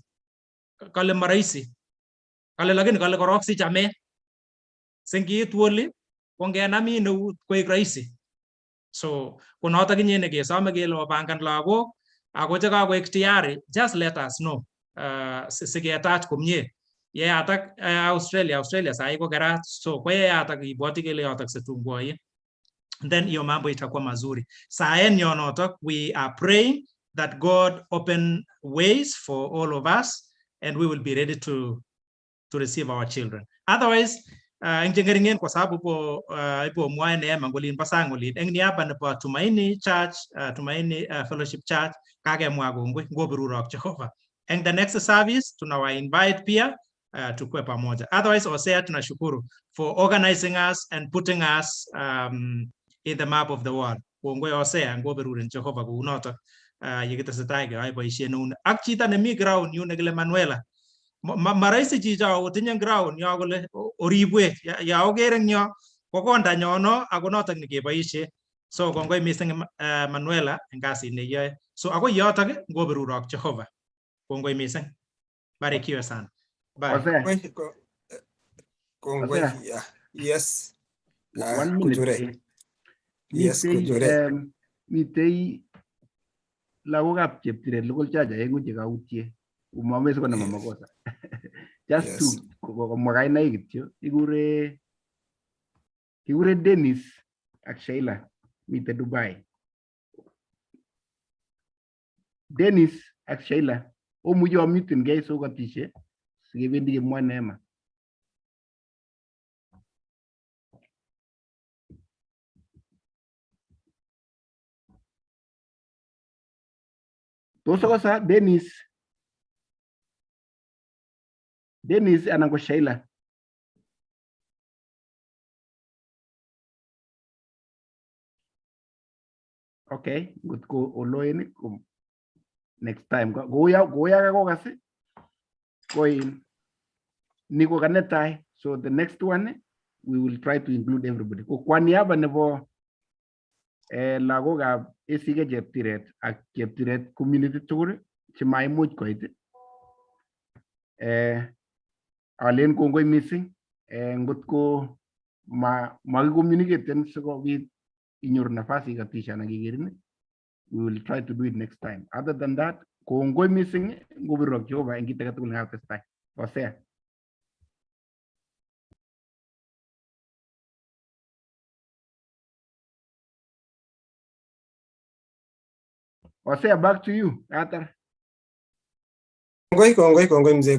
kale marahisi, kale lakini kale korok si chamet singiitu oli ko ngenamin eut koek rahisi. So ko notok inye nekesome kele opangan lagok ako chekakoek tayari, just let us know siketach komie. Yeyatak Australia, Australia sahi ko kerat, so ko yeyatak ibwoti kele yotok situngwoin, then hiyo mambo itakuwa mazuri. Saen yonotok we are praying that God open ways for all of us and we will be ready to receive our children. Otherwise, eng chengeringen kwa sababu ipo mwae neema ngolin bo sang olin eng niaba nebo Tumaini Church, Tumaini Fellowship Church, kakemwa kongoi ngoberurok Jehova. Eng the next service tunawa invite pia tukue pamoja. Otherwise, Hosea, tunashukuru for organizing us and putting us in the map of the world. Kongoi Hosea, ngoberurin Jehova kounotok yekitesetai keyoe boisiet neuni ak chito nemi ground yu nekile Manuela. Marahisi chicho otinye ground yo kole oribwech ya okere eng yo ko kondanyono ako notok nekeboisie. So kongoi missing Manuela eng kasit neiyoe. So akoi yotok ngoberurok Jehova. Kongoi missing, barikiwe sana. Bye. Hosea. Kongoi. Hosea. Yeah. Yes. One minute. Kujure. Yes. Mitei Kujure. Mitei lagokab Cheptiret Local Church aeng'u chekautie umame sikonama makosa just to komwa kainaik kityo, kikure Dennis ak Sheila, mite Dubai. Dennis ak Sheila, omuchi omutungei sokotishe sikebendi kemwoe neema. Tos okosa Dennis anan ko Sheila? Okay, ngot ko oloen ko next time kouya kouya kakokas ko in ni ko kanetai. So the next one we will try to include everybody. Ko kwa niaba nebo lagokab ACK Cheptiret ak Cheptiret community tugul chemaimuch koit, alen kongoi missing, ngot ko ma makicommunicaten sikobit inyoru nafasi ikatishan ak kekerin, we will try to do it next time. Other than that, kongoi missing, ngobirwok Jehova en kit agetugul nekatestai. Hosea. Hosea, back to you. Atar. Kongoi, kongoi, kongoi mzee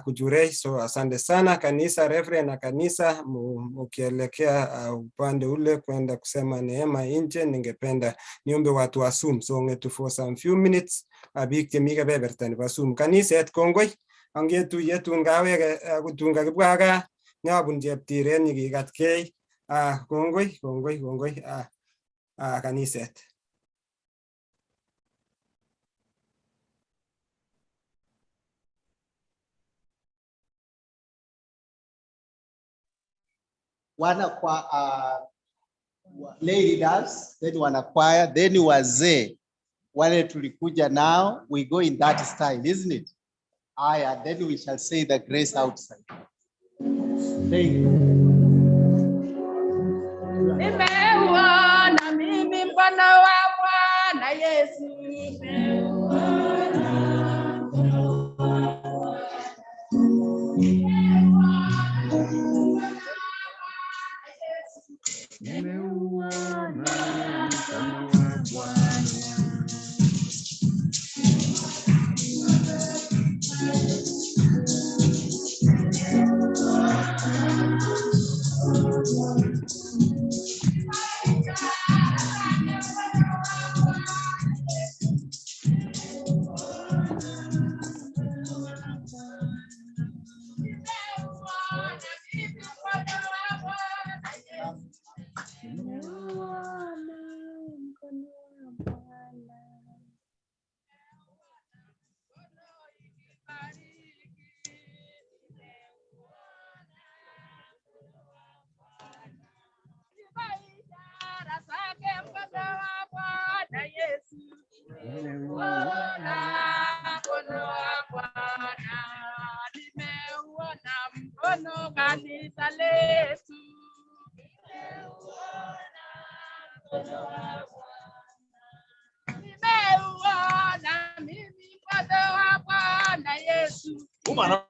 Kujurei. So asante sana kanisa, Reverend na kanisa, mukielekea upande ule kwenda kusema neema nje, ningependa niombe watu wa Zoom. So ngetu for some few minutes biik chemi kebeberta nebo Zoom. Kaniset kongoi, angetuye tun kaweke tun kakibwa gaa nyabun Cheptiret nyikikatkei. Kongoi, kongoi, kongoi kaniset. Wana kwa lay leaders, then wanakwaya, then wazee wale tulikuja nao, we go in that style, isn't it? Aya, then we shall say the grace outside. Thank you. Nimeuona mimi mkono wa Bwana Yesu. Nimeuona mkono wa Bwana. Kanisa letu. Nimeuona mimi mkono wa Bwana Yesu. Nimeuona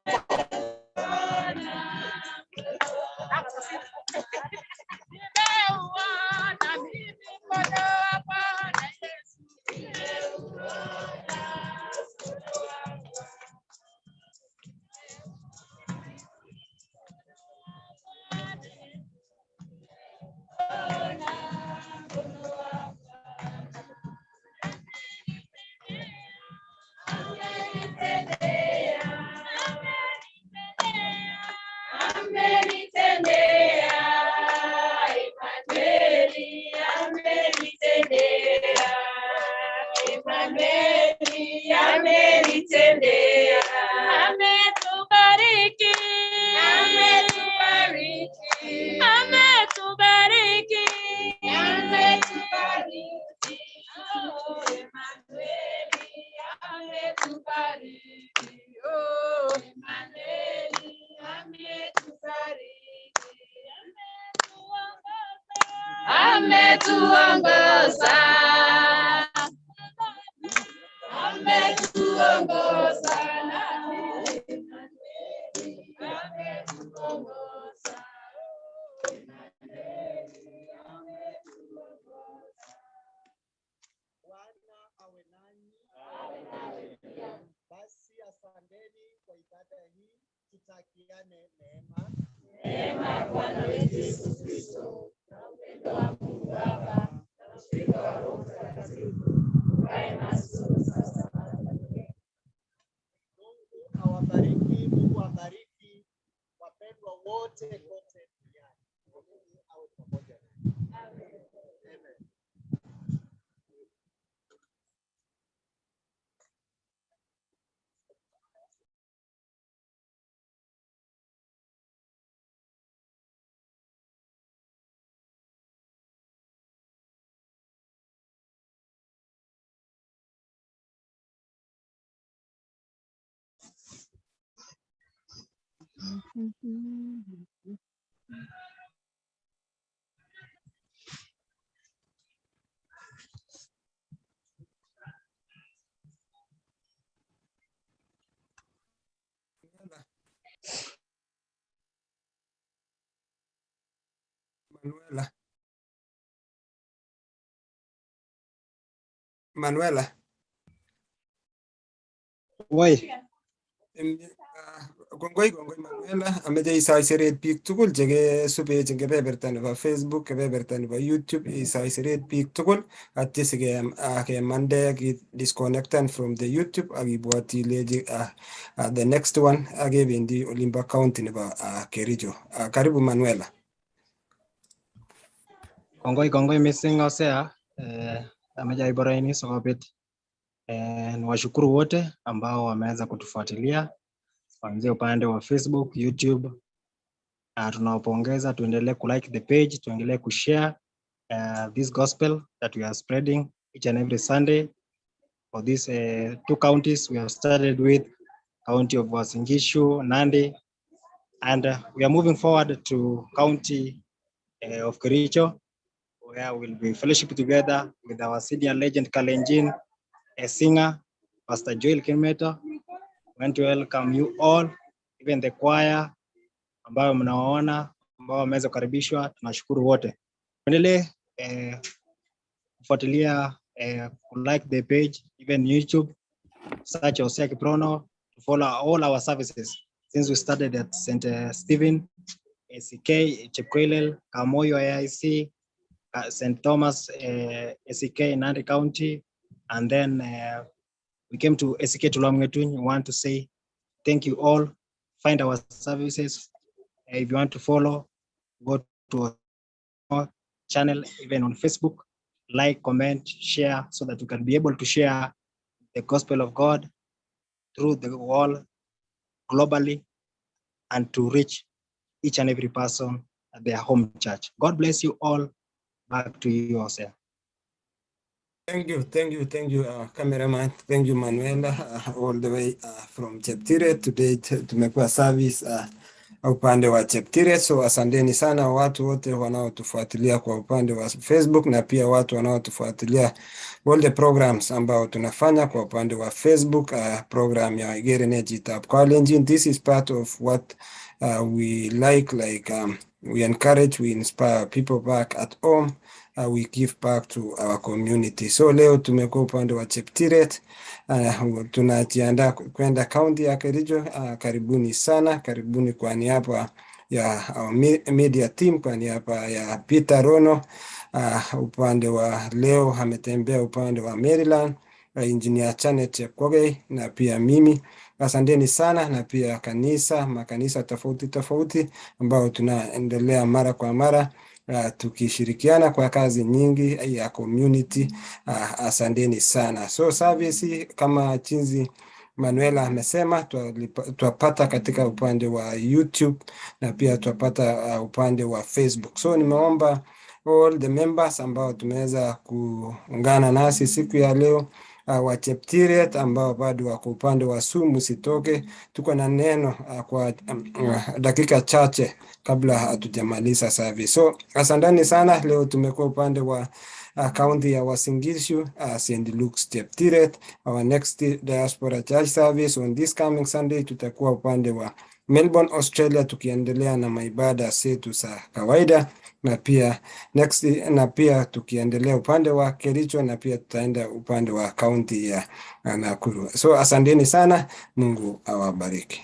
mimi mkono wa Bwana Yesu. Amenitendea, ametubariki, ametubariki, ametubariki, ametubariki. Oh, Emmanueli, ametubariki. Oh, Emmanueli, ametubariki. Ametuongoza, ametuongoza, ametuongoza. Bwana awe nanyi. Basi asanteni kwa ibada hii, tutakiane neema. Neema ya Bwana wetu Yesu Kristo na upendo wa Mungu Baba na ushirika wa Roho Mtakatifu ukae nasi sote sasa na hata milele. Mungu awabariki, Mungu awabariki wapendwa wote kote duniani. Mungu awe pamoja nanyi. Amen. Manuela. Manuela. Woi. Kongoi kongoi Manuela, ameche isoiseret biik tugul chekesubech eng kebeberta nebo Facebook, kebeberta nebo YouTube, isoiseret biik tugul atya sikemande disconnecten from the YouTube ak ibwoti ilechi the next one akebendi olimbo county nebo Kericho. Karibu Manuela. Kongoi kongoi missing Hosea, ameche aib boroini sikobit niwashukuru wote ambao wameweza kutufuatilia kuanzia upande wa Facebook, YouTube. Tunawapongeza, tuendelee kulike the page, tuendelee kushare this gospel that we are spreading each and every Sunday for these two counties we have started with, county of Uasin Gishu, Nandi, and we are moving forward to county of Kericho, where we'll be fellowship together with our senior legend Kalenjin, a singer, Pastor Joel Kimeto. We want to welcome you all, even the choir ambayo mnawaona ambao wameweza kukaribishwa. Tunashukuru wote. Tuendelee kufuatilia, like the page, even YouTube, search Hosea Kiprono, to follow all our services since we started at St. Stephen, ACK, Chepkoilel, Kamoyo AIC, St. Thomas ACK in Nandi County, and then we came to ACK Tulomngetuny. We want to say thank you all. Find our services. If you want to follow, go to our channel, even on Facebook, like, comment, share, so that you can be able to share the gospel of God through the world globally and to reach each and every person at their home church. God bless you all. Back to you, Hosea. Thank you, thank you, thank you, cameraman. Thank you, Manuela, all the way from Cheptiret. Today tumekuwa service upande wa Cheptiret, so asanteni sana watu wote wanaotufuatilia kwa upande wa Facebook na pia watu wanaotufuatilia all the programs ambao tunafanya kwa upande wa Facebook, program ya Igere Chitab Kalenjin. This is part of what we like, we encourage, we inspire people back at home. We give back to our community. So leo tumekuwa upande wa Cheptiret, tunajiandaa kwenda county ya Kericho. Karibuni sana, karibuni kwa niaba ya our media team, kwa niaba ya Peter Rono, upande wa leo ametembea upande wa Maryland, Engineer Chanet Chepkogei na pia mimi. Asanteni sana, na pia kanisa, makanisa tofauti tofauti ambao tunaendelea mara kwa mara tukishirikiana kwa kazi nyingi ya community. Asanteni sana. So service kama jinsi Manuela amesema twapata katika upande wa YouTube na pia twapata upande wa Facebook. So nimeomba all the members ambao tumeweza kuungana nasi siku ya leo, wa Cheptiret ambao bado wako upande wa Zoom, usitoke. Tuko na neno kwa dakika chache kabla hatujamaliza service. So asanteni sana. Leo tumekuwa upande wa county ya Uasin Gishu, St. Luke's Cheptiret. Our next diaspora church service on this coming Sunday tutakuwa upande wa Melbourne, Australia, tukiendelea na maibada zetu za kawaida na pia next, na pia tukiendelea upande wa Kericho na pia tutaenda upande wa county ya Nakuru. So asanteni sana, Mungu awabariki.